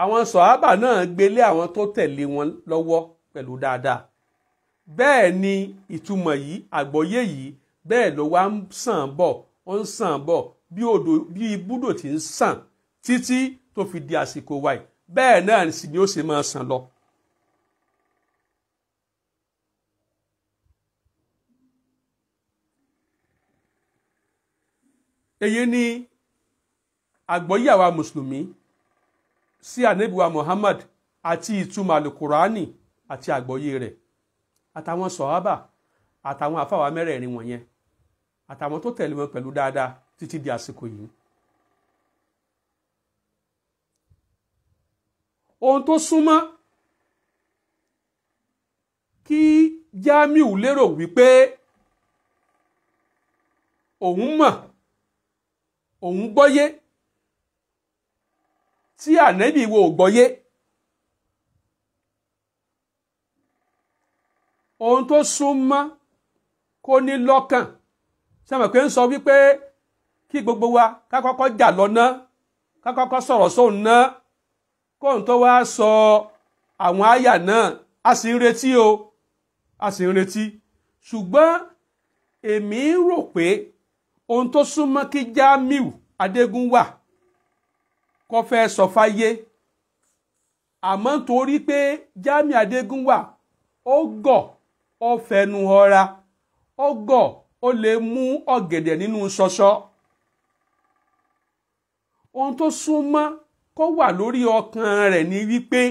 Àwọn sọ̀hábà náà gbélé àwọn tó tẹ̀lé wọn lọ́wọ́ pẹ̀lú dáadáa. Bẹ́ẹ̀ ni ìtumọ̀ yìí, àgbọ́yé yìí, bẹ́ẹ̀ ló wá ń sàn bọ̀, ó ń sàn bọ̀ bí odò, bí ibùdó tí ń sàn títí tó fi di àsìkò wa yìí. Bẹ́ẹ̀ náà sì ni ó ṣe máa sàn lọ. Èyí ni àgbọ́yé àwa mùsùlùmí sí ànábì wa Muhammad àti ìtumọ̀ àlùkùránì àti àgbọ́yé rẹ̀, àtàwọn sọ̀hábà, àtàwọn àfáwà mẹ́rẹ̀ẹ̀rin wọ̀nyẹn, àtàwọn tó tẹ̀lé wọn pẹ̀lú dáadáa títí di àsìkò yìí. Ohun tó súnmọ́ kí Jamiu lérò wípé òun mọ̀, òun gbọ́yé, tí ànábì wo ò gbọ́yé. Ohun tó súnmọ́ kó ní lọ́kàn, sẹ́mi pé ń sọ wípé kí gbogbo wa ká kọ́kọ́ jà lọ ná, ká kọ́kọ́ sọ̀rọ̀ sóun ná, kóun tó wá sọ àwọn àyà náà. A sì ń retí o, a sì ń retí. Ṣùgbọ́n èmi ń rò pé ohun tó súnmọ́ kí Jamiu Adégúnwà kó fẹ́ sọ fáyé, àmọ́ torí pé Jamiu Adégúnwà ó gọ̀, ó fẹnu họra, ó gọ̀, ó lè mú ọ̀gẹ̀dẹ̀ nínú ṣọṣọ. Ohun tó súnmọ́ kó wà lórí ọkàn rẹ̀ ni wípé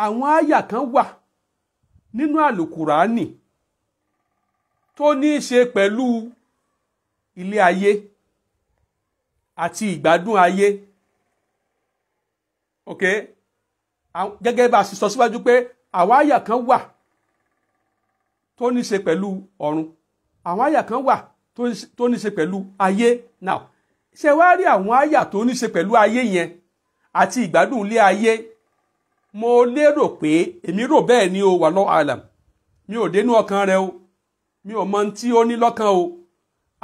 àwọn àyà kan wà nínú àlùkùránì tó ní í ṣe pẹ̀lú ilé ayé àti ìgbádùn ayé. Ok, gẹ́gẹ́ bá a ṣe sọ síwájú pé àwọn àyà kan wà tó ní í ṣe pẹ̀lú ọ̀run, àwọn àyà kan wà tó ní í ṣe pẹ̀lú ayé. Now, ṣe wá rí àwọn àyà tó ní í ṣe pẹ̀lú ayé yẹn àti ìgbádùn ilé ayé, mo lérò pé, èmi rò bẹ́ẹ̀ ni o, wallahu alam, mi ò dénú ọkàn rẹ o, mi ò mọ tí ó ní lọ́kàn o,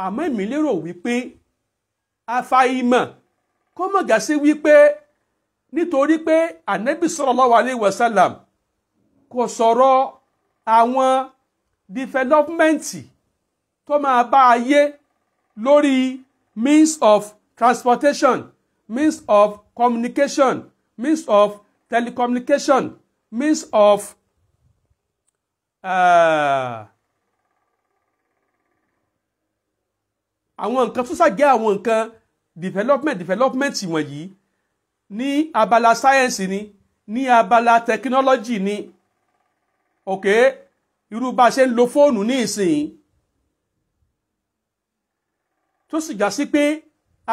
àmọ́ èmi lérò wípé àfàìmọ̀ kó mọ̀ gà sí wípé nítorí pé ànábì sallallahu alaihi wasallam kò sọ̀rọ̀ àwọn dìfẹ́lọ́pmẹ́ǹtì tó máa bá ayé lórí means of transportation, means of communication, means of telecommunication, means of àwọn nǹkan tó ṣàjẹ́ àwọn nǹkan development wọ̀nyí ní abala sáyẹ́ǹsì ni, ní abala tẹkinọ́lọ́jì ni. Ok, irú bá a ṣe ń lo fóònù ní ìsìn, tó sì já sí pé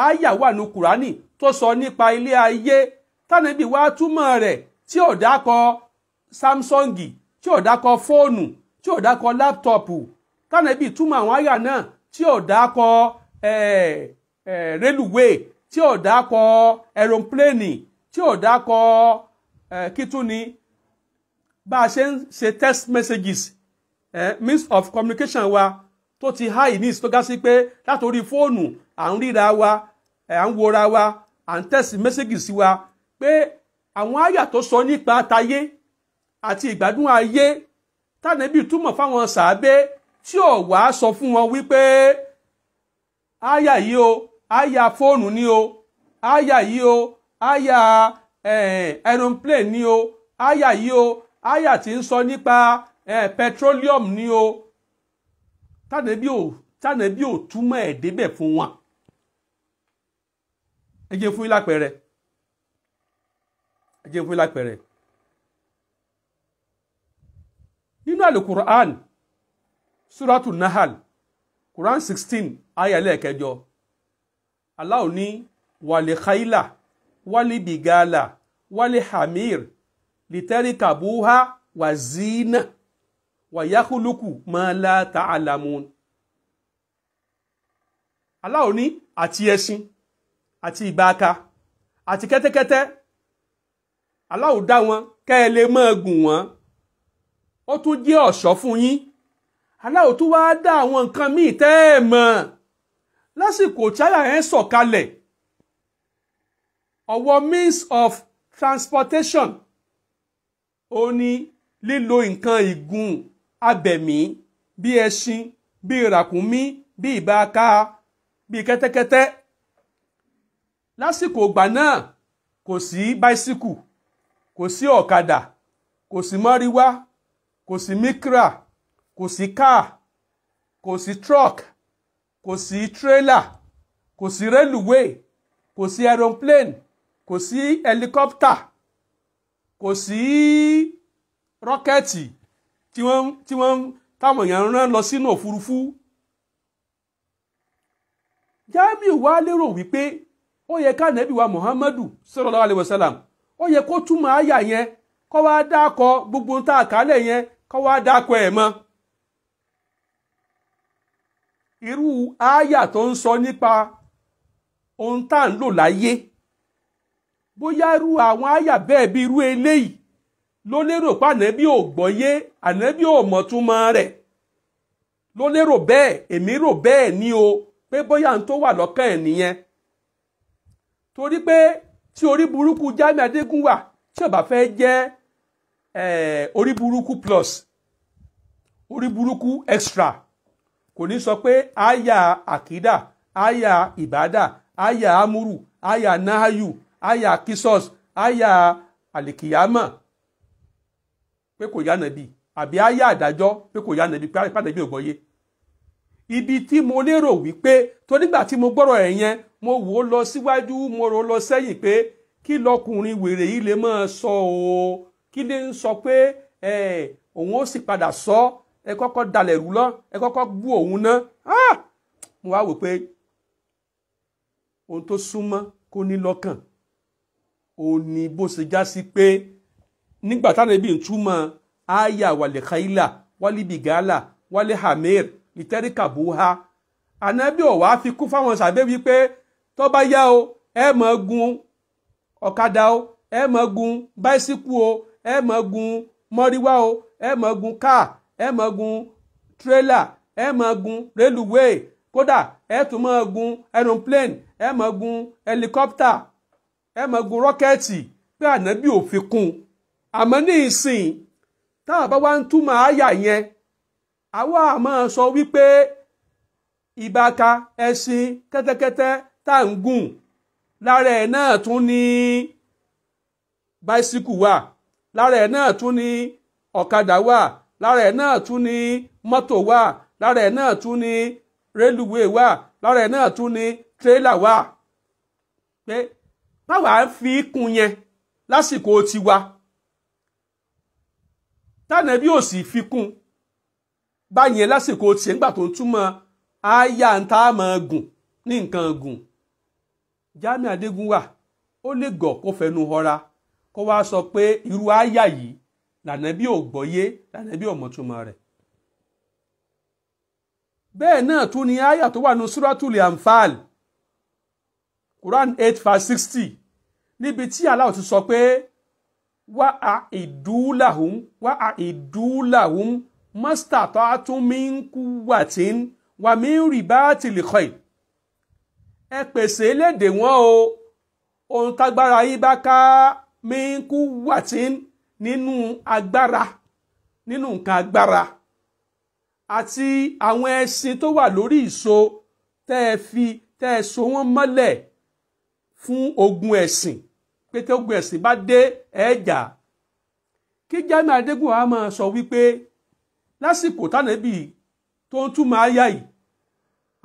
àyà wà ní Kùránì tó sọ nípa ilé ayé tánàbí wá túmọ̀ rẹ̀ tí ò dákọ Samsung, tí ò dákọ fóònù, tí ò dákọ láptọ̀pù, tánàbí túmọ̀ àwọn àyà náà tí ò dákọ rélùwé, tí ò dákọ ẹ̀rọ̀pléènì, tí ò dákọ kítúni bá a ṣe ń ṣe text messages, means of communication wa tó ti high ní tó ga sí pé látòrí fóònù à ń ríra wa, à ń wora wa, à ń text messages sí wa, pé àwọn àyà tó sọ nípa tayé àti ìgbádùn ayé tánàbí túmọ̀ fáwọn sàábé tí ò wá sọ fún wọn wípé àyà yìí o, àyà fóònù ni o, àyà yìí o, àyà aeroplane ni o, àyà yìí o, àyà tí ń sọ nípa petroleum ni o, tánàbí ò túmọ̀ ẹ̀ débẹ̀ fún wọn. Ẹ jẹ́ fún yín lápẹẹrẹ, ẹ jẹ́ fún yín lápẹẹrẹ. Nínú Al-Qur'an, Suratu Nahal, Quran 16, aya ẹlẹ́ẹ̀kẹjọ, Allah ní wàlẹ̀ khayla, wàlẹ̀ bigala, wàlẹ̀ hamir, litarikabuha wà zina, wà yakhluqu ma la ta'lamun. Allah ní àti ẹṣin, àti ìbáka, àti kẹ́tẹ́kẹ́tẹ́, Allah dá wọn kẹ́ ẹ lè máa gùn wọ́n, ó tún jẹ́ ọ̀ṣọ́ fún yín. Allah tún wá dá àwọn nǹkan míì tẹ́ ẹ mọ̀. Lásìkò tí àyà yẹn sọ̀kalẹ̀, ọ̀wọ́ means of transportation ó ní lílo nǹkan ìgùn abẹ̀mí bí ẹṣin, bí ràkúnmí, bí ìbáka, bí kẹ́tẹ́kẹ́tẹ́. Lásìkò ìgbà náà kò sí báísíkù, kò sí ọ̀kadà, kò sí mọ́ríwá, kò sí mikra, kò sí káà, kò sí truck, kò sí trailer, kò sí railway, kò sí aeroplane, kò sí helicopter, kò sí rọ́kẹ́tì tí wọ́n táwọn èèyàn rán lọ sínú òfurufú. Jamiu wá lérò wípé ó yẹ ká Ànábì wa Muhammadu sallallahu alaihi wasallam, ó yẹ kó túmọ̀ àyà yẹn, kó wá dákọ gbogbo tá a kálẹ̀ yẹn, kó wá dákọ ẹ̀ mọ́. Irú àyà tó ń sọ nípa ohun tá à ń lò láyé, bóyá irú àwọn àyà bẹ́ẹ̀ bí irú eléyìí ló lérò pé Ànábì ò gbọ́yé, Ànábì ò mọ̀túmọ̀ rẹ̀, ló lérò bẹ́ẹ̀. Èmi rò bẹ́ẹ̀ ni o, pé bóyá n tó wà lọ́kàn ẹ̀ nìyẹn. Torí pé tí orí burúkú Jamiu Adégúnwà tí ó bá fẹ́ jẹ́ orí burúkú plus, orí burúkú extra, kò ní sọ pé àyà àkídà, àyà ìbádà, àyà amúrù, àyà nahayu, àyà kisos, àyà àlìkìyámà pé kò yá nàbí, àbí àyà àdájọ́ pé kò yá nàbí, pé ànábì ò gbọ́yé. Ibi tí mo lérò wípé tó nígbà tí mo gbọ́rọ̀ ẹ̀ yẹn, mo wò ó lọ síwájú, mo rò ó lọ sẹ́yìn pé kí lọkùnrin wèrè yìí lè máa sọ o, kí lè ń sọ pé òun ó sì padà sọ, ẹ kọ́kọ́ dalẹ̀ rú lọ, ẹ kọ́kọ́ bú òun ná. Mo wá wò pé ohun tó súnmọ́ kó ní lọ́kàn òun ni bó ṣe já sí pé nígbà táwọn ẹbí ń túmọ̀ àyà wàlẹ̀ khaila wálé bìgálà wálé hamir lítẹ́ríkà bóha, ànábì ò wá fi kún fáwọn sàbẹ̀ wípé tó bá yá o, ẹ máa gun ọ̀kadà o, ẹ máa gun báísíkù o, ẹ máa gun mọ́ríwá o, ẹ máa gun káà, ẹ máa gun tírélà, ẹ máa gun rélùwéè, kódà ẹ tún máa gun aeroplane, ẹ máa gun helicopter, ẹ máa gun rọ́kẹ́ẹ̀tì, pé ànábì ò fi kún. Àmọ́ ní ìsìn táwọn bá wá ń túmọ̀ àyà yẹn, àwa máa sọ wípé ìbáka ẹṣin kẹ́tẹ́kẹ́tẹ́ tá à ń gùn lára ẹ̀ náà tún ní báísíkù wà, lára ẹ̀ náà tún ní ọ̀kadà wà, lára ẹ̀ náà tún ní mọ́tò wà, lára ẹ̀ náà tún ní rélùwéè wà, lára ẹ̀ náà tún ní tírélà wà. Pé báwa ń fi kún yẹn lásìkò tiwa, tánàbí ò sì fi kún báyẹn lásìkò tiẹ̀ ńgbà tó ń túmọ̀ àyà ń tá a máa gùn ní nǹkan gùn. Jamiu Adégúnwà ó lè gọ̀ kó fẹnu họra kó wá sọ pé irú àyà yìí lànàbí ò gbọ́yé, lànàbí ò mọ̀túmọ̀ rẹ̀. Bẹ́ẹ̀ náà tún ni àyà tó wà ní Suratul Anfal, Quran 8 verse 60, níbi tí Allah ti sọ pé wà á ìdúlàhùn, wà á ìdúlàhùn mastata'tum min quwwatin wà min ribatil khayl. Ẹ pèsè lédè wọn o, ohun tágbára yín bá ká, min quwwatin, nínú agbára, nínú nǹkan agbára, àti àwọn ẹṣin tó wà lórí ìso tẹ́ ẹ fi tẹ́ ẹ so wọ́n mọ́lẹ̀ fún ogun ẹ̀sìn, pé tí ogun ẹ̀sìn bá dé ẹ̀ẹ́jà. Kí Jamiu Adégúnwà máa sọ wípé lásìkò tánàbì tó ń túmọ̀ àyà yìí,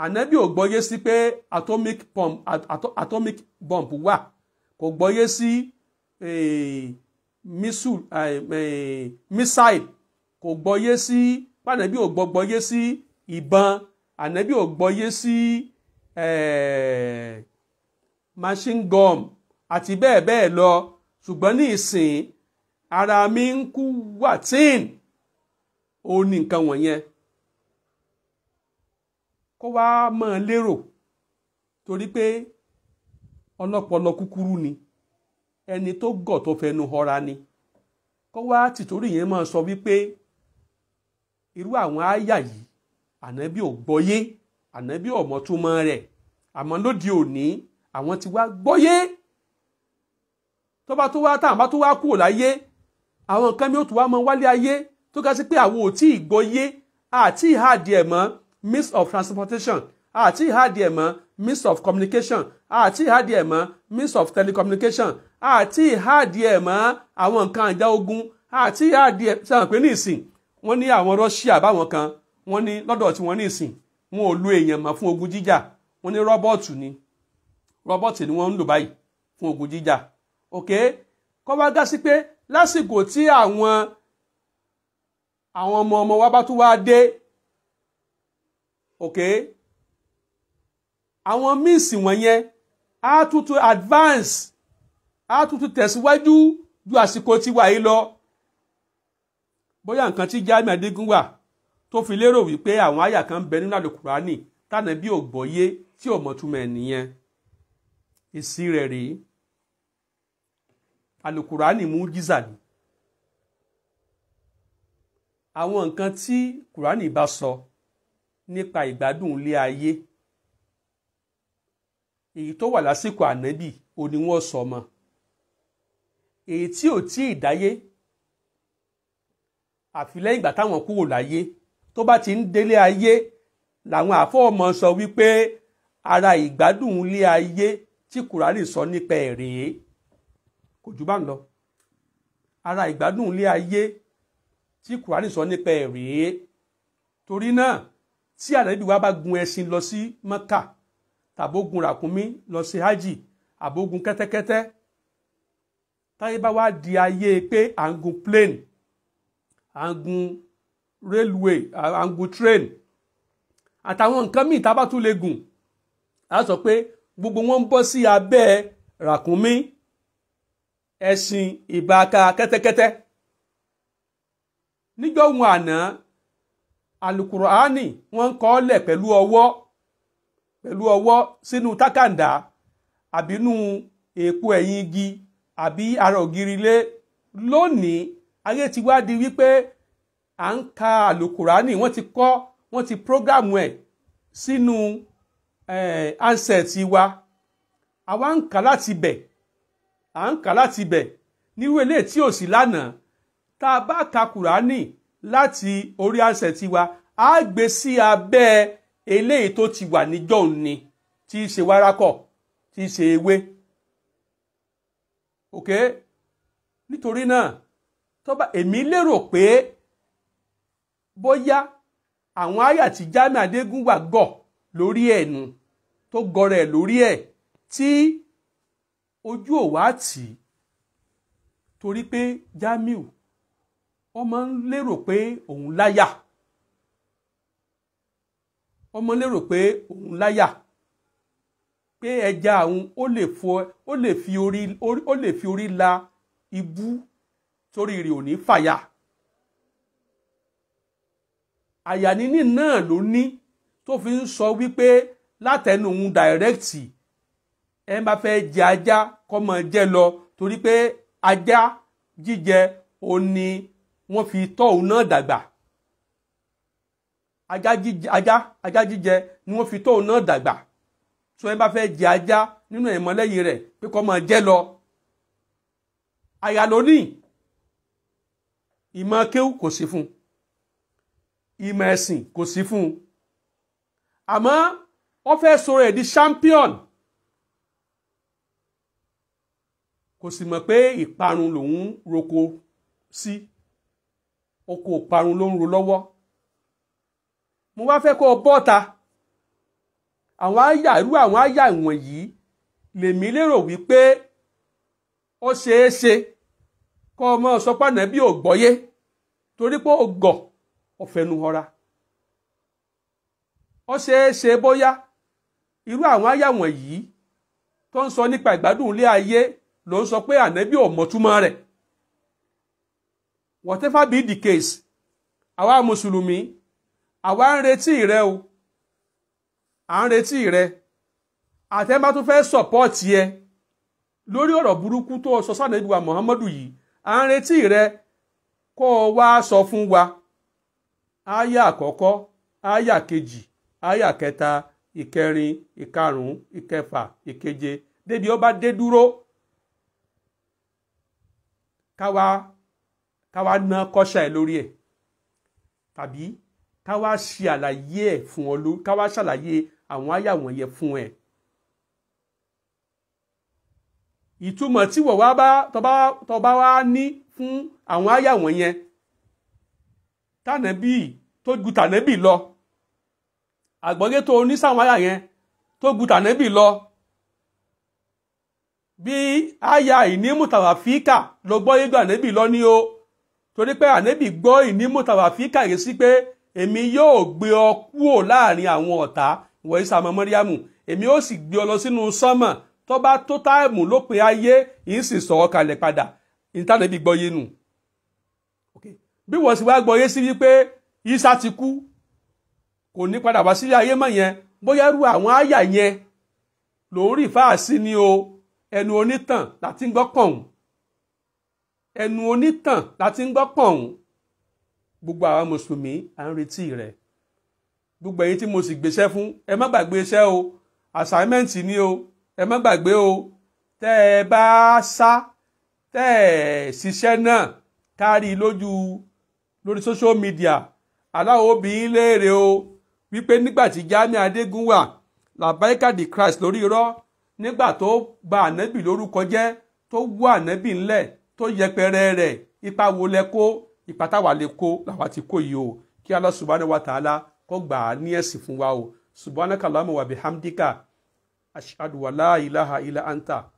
ànábì ò gbọ́yé sí pé atomic bomb wà, kò gbọ́yé sí missile, kò gbọ́yé sí, ànábì ò gbọ́yé sí ìbọn, ànábì ò gbọ́yé sí machine gun àti bẹ́ẹ̀ bẹ́ẹ̀ lọ. Ṣùgbọ́n ní ìsìn ara mi ń kú wàtín ó ní nǹkan wọ̀nyẹn kó wá máa lérò, torí pé ọlọ́pọlọ kúkúrú ni ẹni tó gọ̀ tó fẹnu họra ni, kó wá tìtorí yẹn máa sọ wípé irú àwọn àyà yìí ànábì ò gbọ́yé, ànábì ò mọ̀túmọ̀ rẹ̀. Àmọ́ lóde òní àwọn ti wá gbọ́yé, tó bá tó wá táwọn bá tó wá kúrò láyé, àwọn nǹkan mi ò tún wá mọ wálé ayé tó ga sí pé àwọn ò tí ì gbọ́yé, àti ìhádìí ẹ̀ mọ́ means of transportation, àti ìhádìí ẹ̀ mọ́ means of communication, àti ìhádìí ẹ̀ mọ́ means of telecommunication, àti ìhádìí ẹ̀ mọ́ àwọn nǹkan àjà ogun, àti ìhádìí ẹ̀ sẹ́wọ̀n pé ní ìsìn wọ́n ní àwọn Russia báwọn kan, wọ́n ní lọ́dọ̀ tí wọ́n ní ìsìn wọn ò lo èèyàn mọ́ fún ogun jíjà, wọ́n ní rọ́bọ̀tù ni, rọ́bọ̀tì ni wọ́n ń lò báyìí fún ogun jíjà. Ok, kọ́ wá gá sí pé lásìkò tí àwọn ọmọ ọmọ wa bá tún wá dé, ok, àwọn míìsì wọ̀nyẹn á tún tún advance, á tún tún tẹ̀síwájú ju àsìkò tiwa yìí lọ. Bóyá nǹkan tí Jamiu Adégúnwà tó fi lérò wípé àwọn àyà kan bẹ nínú Àlùkùránì tànàbí ò gbọ́yé tí ò mọ̀túmọ̀ ẹ̀ nìyẹn. Èsì rẹ̀ rèé, Àlùkùránì mújísà ni. Àwọn nǹkan tí Kùránì bá sọ nípa ìgbádùn ilé ayé èyí tó wà lásìkò ànábì ò ní wọ́n sọ mọ́, èyí tí ò tí ì dáyé Àfi lẹ́yìn ìgbà táwọn kúrò láyé, tó bá ti ń délé ayé làwọn àfọwọ́mọ sọ wípé ara ìgbádùn ilé ayé tí Kùránì sọ nípa ẹ̀ rèé. Kò jù bá ń lọ. Ara ìgbádùn ilé ayé tí Kùránì sọ nípa ẹ̀ rèé. Torí náà tí Ànábì wa bá gun ẹṣin lọ sí Mẹ́kà, tàbógun ràkúnmí lọ sí hajj, àbógun kẹ́tẹ́kẹ́tẹ́, táyé bá wá di ayé pé à ń gun plane, à ń gun railway, à ń gun train, àtàwọn nǹkan míì tá a bá tún lè gùn, a sọ pé gbogbo wọn ń bọ́ sí abẹ́ ràkúnmí, ẹṣin, ìbáka, kẹ́tẹ́kẹ́tẹ́. Níjọ́ wọn àná, Àlùkùránì wọ́n ń kọ ọ́ lẹ̀ pẹ̀lú ọwọ́ sínú tákàndá, àbínú èèpo ẹ̀yìn igi, àbí ara ògiri ilé. Lónìí ayé ti wá di wípé à ń ka Àlùkùránì, wọ́n ti kọ́, wọ́n ti prógrámù ẹ̀ sínú handset wa. Àwa ń kà láti bẹ̀, à ń kà láti bẹ̀ nírú eléyìí tí ò sí lánàá. Tá a bá ka Kùránì láti orí handset wa, á gbé sí abẹ́ eléyìí tó ti wà níjọ́ òní, tí í ṣe wárákọ̀, tí í ṣe ewé. Ok, nítorí náà tó bá èmi lérò pé bóyá àwọn àyà tí Jamiu Adégúnwà gọ̀ lórí ẹ̀nu, tó gọrẹ̀ lórí ẹ̀, tí ojú ò wá tì í, torí pé Jamiu ó máa ń lérò pé òun láyà, ó máa ń lérò pé òun láyà, pé ẹja òun ó lè fi orí la ibú torí rẹ̀ ò ní fàyà. Àyà níní náà ló ní tó fi ń sọ wípé látẹnu òun dàrẹ́kìtì, ẹ bá fẹ́ jẹ ajá kó máa jẹ lọ, torí pé ajá jíjẹ òun ni wọ́n fi tọ́ òun náà dàgbà. Ajá jíjẹ ni wọ́n fi tọ́ òun náà dàgbà. Tó ẹ bá fẹ́ jẹ ajá nínú ìmọ̀lẹ́yìn rẹ̀ pé kó máa jẹ lọ. Àyà ló ní. Ìmọ̀ kéwú kò sí fún un, ìmọ̀ ẹ̀sìn kò sí fún un, àmọ́ ó fẹ́ sọ̀rọ̀ ẹ̀ di champion. Kò sì mọ̀ pé ìparun lòun roko sí, oko ìparun ló ń ro lọ́wọ́. Mo wá fẹ́ kó o bọ́ta. Àwọn àyà, irú àwọn àyà ìwọ̀nyí lèmi lérò wípé ó ṣeé ṣe kọ́ ọmọ sọpá Ànábì ò gbọ́yé, torí pé ó gọ̀ ọ̀fẹ́nu họra. Ó ṣeé ṣe bóyá irú àwọn àyà wọ̀nyí tó ń sọ nípa ìgbádùn ilé ayé ló ń sọ pé Ànábì ò mọ̀túmọ̀ rẹ̀. Whatever be the case, àwa mùsùlùmí, àwa ń retí rẹ o, à ń retí rẹ. Àtẹ́mbá tó fẹ́ sọ̀pọ́ọ̀tì ẹ lórí ọ̀rọ̀ burúkú tó sọ sànẹ́bí wa Muhammadu yìí, à ń retí rẹ kó o wá sọ fún wa. Áyà àkọ́kọ́, áyà kejì, áyà kẹta, ìkẹrin, ìkarùn-ún, ìkẹfà, ìkeje, débi ó bá dé dúró, káwa ná kọ́ṣà ẹ lórí ẹ̀, tàbí káwa ṣe àlàyé ẹ̀ fún ọ lórí, káwa ṣàlàyé àwọn àyà wọ̀nyẹn fún ẹ. Ìtumọ̀ tí wọ́n wá bá tọba wá ní fún àwọn àyà wọ̀nyẹn, tànàbí tó ju tànàbí lọ, àgbọ́yé tó ní sáwọn àyà yẹn tó ju tànàbí lọ, bí àyà ìnímùtàwàfíkà lọ gbọ́yé ju ànàbí lọ ní o, torí pé ànàbí gbọ́ ìnímùtàwàfíkà yìí sí pé èmi yóò gbé ọ kúò láàrin àwọn ọ̀tá, ìwọ Ìsá ọmọ Mọ́ríámù, èmi ó sì gbé ọ lọ sínú sánmà, tó bá tó táìmù lópin ayé yìí sì sọ ọ́ kalẹ̀ padà. Ìtànàbí gbọ́yé nù. Bí wọ́n sì wá gbọ́yé sí wípé Ìsá ti kú, kò ní padà wá sílé ayé mọ́ yẹn, bóyá irú àwọn àyà yẹn lòún rí fáàsì ni o. Ẹnu onítàn láti ń gbọ́ pọ̀hún, ẹnu onítàn láti ń gbọ́ pọ̀hún. Gbogbo àwọn mùsùlùmí à ń retí rẹ̀. Gbogbo èyí tí mo sì gbéṣẹ́ fún, ẹ má gbàgbé iṣẹ́ o, assignment ni o, ẹ má gbàgbé o. Tẹ́ ẹ bá sá, tẹ́ ẹ ṣiṣẹ́ náà kárí lójú lórí social media, aláwo bí í léèrè o wípé nígbà tí Jamiu Adégúnwà làbáíkà the Christ lórí irọ́, nígbà tó bà ànábì lórúkọ jẹ́, tó wú ànábì ńlẹ̀, tó yẹpẹrẹ rẹ̀, ipa wo lẹ kó? Ipa táwa lè kó làwa ti kó yìí o. Kí Allah subhanahu wa ta'ala kó gbà á ní ẹ̀sìn fún wa o. Subhanaka Allahumma wa bihamdika, ashhadu wa la ilaha illa anta,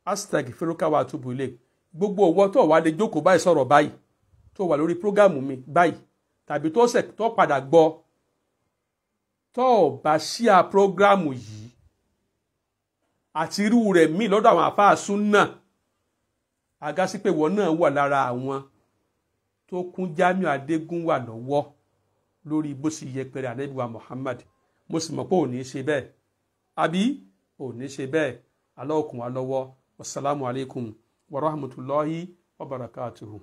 astaghfiruka wa atubu ilayk. Gbogbo ọwọ́ tó wà lè jókòó báyìí sọ̀rọ̀ báyìí, tó wà lórí prógámù mi báyìí, tàbí tó ṣẹ̀ tó padà gbọ́, tó bá ṣíà prógámù yìí àti irú rẹ̀ míì lọ́dọ̀ àwọn àfáà súnà, àgásí pé ìwọ náà wà lára àwọn tó kún Jamiu Adégúnwà lọ́wọ́ lórí bó sì yẹpẹrẹ Ànábì wa Muhammad. Mo sì mọ̀ pé ò ní ṣe bẹ́ẹ̀, àbí ò ní ṣe bẹ́ẹ̀. Allah kún wa lọ́wọ́. Wasalaamu alaykum wa rahmatulahi wa barakatuhu.